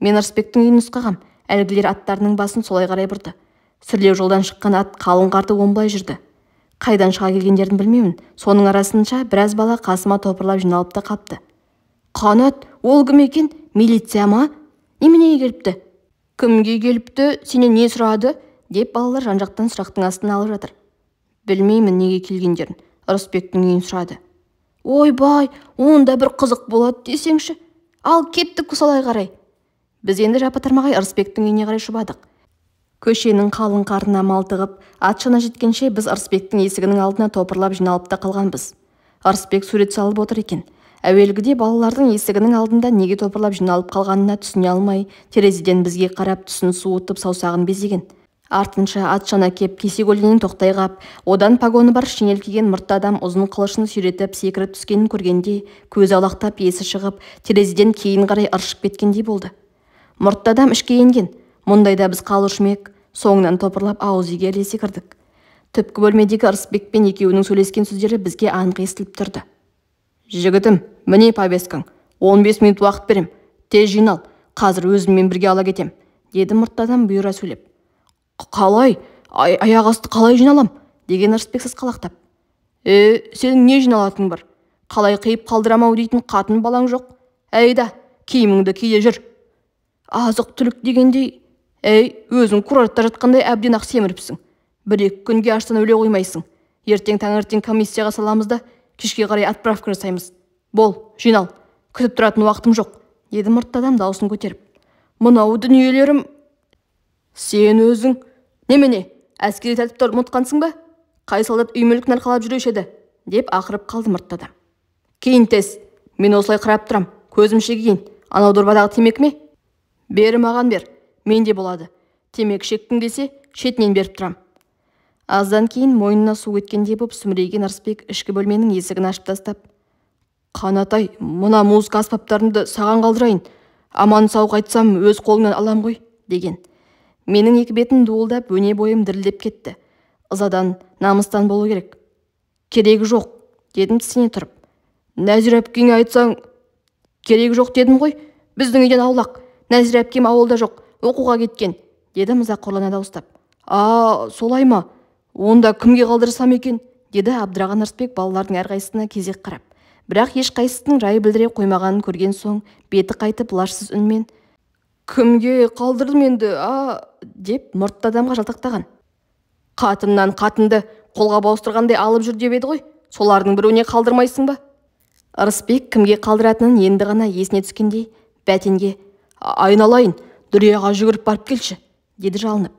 S1: Мен Ырысбектің үйін нұсқағам. Әлгілер аттарының басын солай қарай бұрды. Сүрлеу жолдан шыққан ат қалың қарды омбылай жүрді. Қайдан шыға келгендерін білмеймін. Соның арасынша біраз бала қасыма топырлап жиналып та қапты. «Қанат, ол кім екен? Милиция ма? Неменеге келіпті?» «Кімге келіпті? Сенен не сұрады?» деп балалар жан-жақтан сұрақтың астына алып жатыр. Білмеймін неге келгендерін. Ырысбектің үйін сұрады. Ойбай, онда бір қызық болады десеңші. Ал кеттік солай қарай. Біз енді жапа-тармағай Ырысбектің үйіне қарай шұбадық. Көшенің қалың қарына малтығып, ат шана жеткенше біз Ырысбектің есігінің алдына топырлап жиналып та қалғанбыз. Ырысбек сурет салып отыр екен. Әуелгіде балалардың есігінің алдында неге топырлап жиналып қалғанына түсіне алмай, терезеден бізге қарап түсін суытып саусағын безеген. Артынша ат шана кеп кесе көлденең тоқтай қап, одан погоны бар шинель киген мұртты адам ұзын қылышын сүйретіп секіріп түскенін көргенде, көзі алақтап есі шығып, терезеден кейін қарай ыршып кеткендей болды. Мұртты адам ішке енген. Мұндайда біз қалушымек, соңынан топырлап ауыз үйге ілесе кірдік. Түпкі бөлмедегі Ырысбекпен екеуінің сөйлескен сөздері бізге анық естіліп тұрды. «Жігітім, міне повесткаң. 15 минут уақыт берем. Тез жинал. Қазір өзіммен бірге ала кетем», деді мұртты адам бұйыра сөйлеп. «Қалай? Аяқ асты қалай жиналам?» деген Ырысбек сасқалақтап. Сенің не жиналатының бар? Қалай қиып қалдырамау дейтін қатын балаң жоқ. Әйда, киіміңді ки де жүр. Азық-түлік дегендей, әй, өзің курортта жатқандай әбден ақ семіріпсің. Бір-екі күнге аштан өле қоймайсың. Ертең таңертең комиссияға саламыз да, кешке қарай отправка жасаймыз. Бол, жинал, күтіп тұратын уақытым жоқ, деді мұртты адам даусын көтеріп. Мынау дүниелерім... Сен өзің немене, әскери тәртіпті ұмытқансың ба? Қай солдат үй мүлкін арқалап жүруші еді? Деп ақырып қалды мұртты адам. Кейін тез, мен осылай қарап тұрам, көзімше кейін. Анау дорбадағы темекі ме? Бері маған бер, менде болады. Темекі шеккің десе, шетінен беріп тұрам. Аздан кейін мойнына су кеткендей боп сүмірейген Ырысбек ішкі бөлменің есігін ашып тастап, «Қанатай, мына музыка аспаптарымды саған қалдырайын. Аман сау қайтсам өз қолыңнан алам ғой», деген. Менің екі бетім дуылдап, өне бойым дірілдеп кетті. Ызадан, намыстан болу керек. «Керегі жоқ», дедім тісіне тұрып. «Нәзира әпкеңе айтсаң, керегі жоқ дедім ғой. Біздің үйден аулақ. Нәзира әпкем ауылда жоқ, оқуға кеткен», деді мыза қорлана дауыстап. «А, солай ма? Онда кімге қалдырсам екен?» деді абдыраған Ырысбек балалардың әрқайсысына кезек қарап. Бірақ ешқайсысының рай білдіре қоймағанын көрген соң, беті қайтып лажсыз үнмен «Кімге қалдырдым енді, а?» деп мұртты адамға жалтақтаған. «Қатыннан қатынды қолға ауыстырғандай алып жүр деп еді ғой, солардың біреуіне қалдырмайсың ба?» Ырысбек кімге қалдыратынын енді ғана есіне түскендей Бәтенге «Айналайын, Дүрияға жүгіріп барып келші», деді жалынып.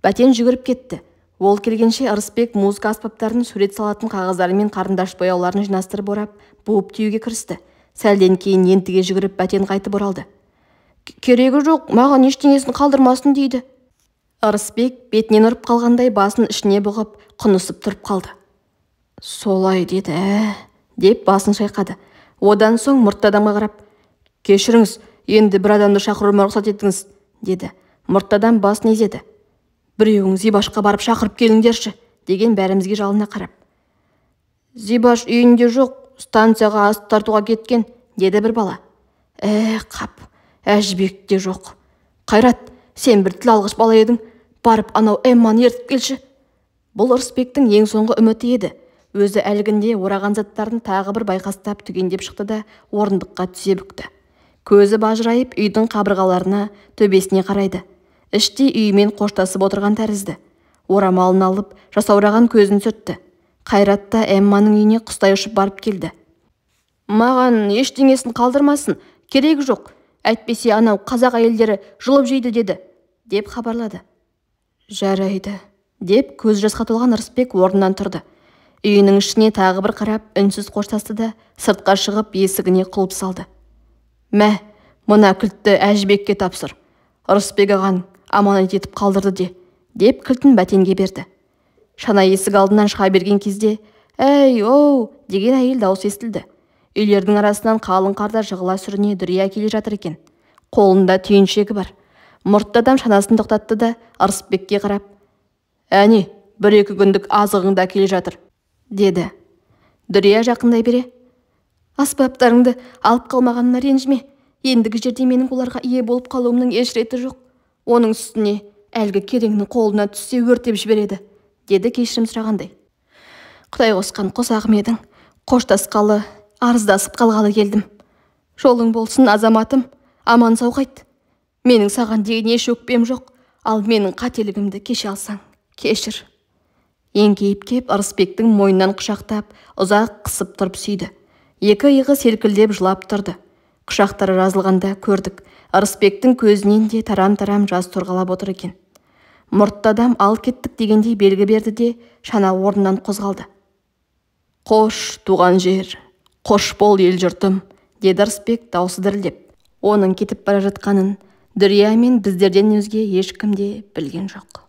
S1: Бәтен жүгіріп кетті. Ол келгенше Ырысбек музыка аспаптарын, сурет салатын қағаздары мен қарындаш бояуларын жинастырып орап, буып түюге кірісті. Сәлден кейін ентіге жүгіріп Бәтен қайтып оралды. «Керегі жоқ, маған ештеңесін қалдырмасын», дейді. Ырысбек бетінен ұрып қалғандай басын ішіне бұғып, құнысып тұрып қалды. Солай деді, деп басын шайқады. Одан соң мұртты адамға қарап, кешіріңіз, енді бір адамды шақыруыма рұқсат етіңіз, деді. Мұртты адам басын изеді. Біреуің Зибашқа барып шақырып келіңдерші, деген бәрімізге жалына қарап. Зибаш үйінде жоқ, станцияға ас тартуға кеткен, деді бір бала. Қап, Әжібек те жоқ. Қайрат, сен бір тіл алғыш бала едің, барып анау Эмманы ертіп келші. Бұл Ырысбектің ең соңғы үміті еді. Өзі әлгінде ораған заттарын тағы бір байқастап түгендеп шықты да орындыққа түсе бүкті. Көзі бажырайып үйдің қабырғаларына, төбесіне қарайды. Іштей үйімен қоштасып отырған тәрізді. Орамалын алып, жасаураған көзін сүртті. Қайрат та Эмманың үйіне құстай ұшып барып келді. Маған ештеңесін қалдырмасын, керегі жоқ. Әйтпесе анау қазақ әйелдері жұлып жейді деді, деп хабарлады. Жарайды, деп көз жасқа толған Ырысбек орнынан тұрды. Үйінің ішіне тағы бір қарап, үнсіз қоштасты да сыртқа шығып есігіне құлып салды. Мә, мына кілтті Әжібекке тапсыр. Ырысбек ағаң аманат етіп қалдырды де, деп кілтін Бәтенге берді. Шана есік алдынан шыға берген кезде, әй, оу, деген әйел даусы естілді. Үйлердің арасынан қалың қарда жығыла сүріне Дүрия келе жатыр екен. Қолында түйіншегі бар. Мұртты адам шанасын тоқтатты да Ырысбекке қарап, әне, бір-екі күндік азығыңды әкеле жатыр, деді. Дүрия жақындай бере, аспаптарыңды алып қалмағаныма ренжіме. Ендігі жерде менің оларға ие болып қалуымның еш реті жоқ. Оның үстіне әлгі кереңнің қолына түссе өртеп жібереді, деді кешірім сұрағандай. Құдай қосқан қосағым едің. Қоштасқалы, арыздасып қалғалы келдім. Жолың болсын, азаматым, аман сау қайт. Менің саған деген еш өкпем жоқ, ал менің қателігімді кеше алсаң, кешір. Еңкейіп кеп Ырысбектің мойнынан құшақтап, ұзақ қысып тұрып сүйді. Екі иығы селкілдеп жылап тұрды. Құшақтары жазылғанда көрдік, Ырысбектің көзінен де тарам-тарам жас торғалап отыр екен. Мұртты адам ал кеттік дегендей белгі берді де шана орнынан қозғалды. Қош, туған жер, қош бол ел жұртым, деді Ырысбек даусы дірілдеп. Оның кетіп бара жатқанын Дүрия мен біздерден өзге ешкім де білген жоқ.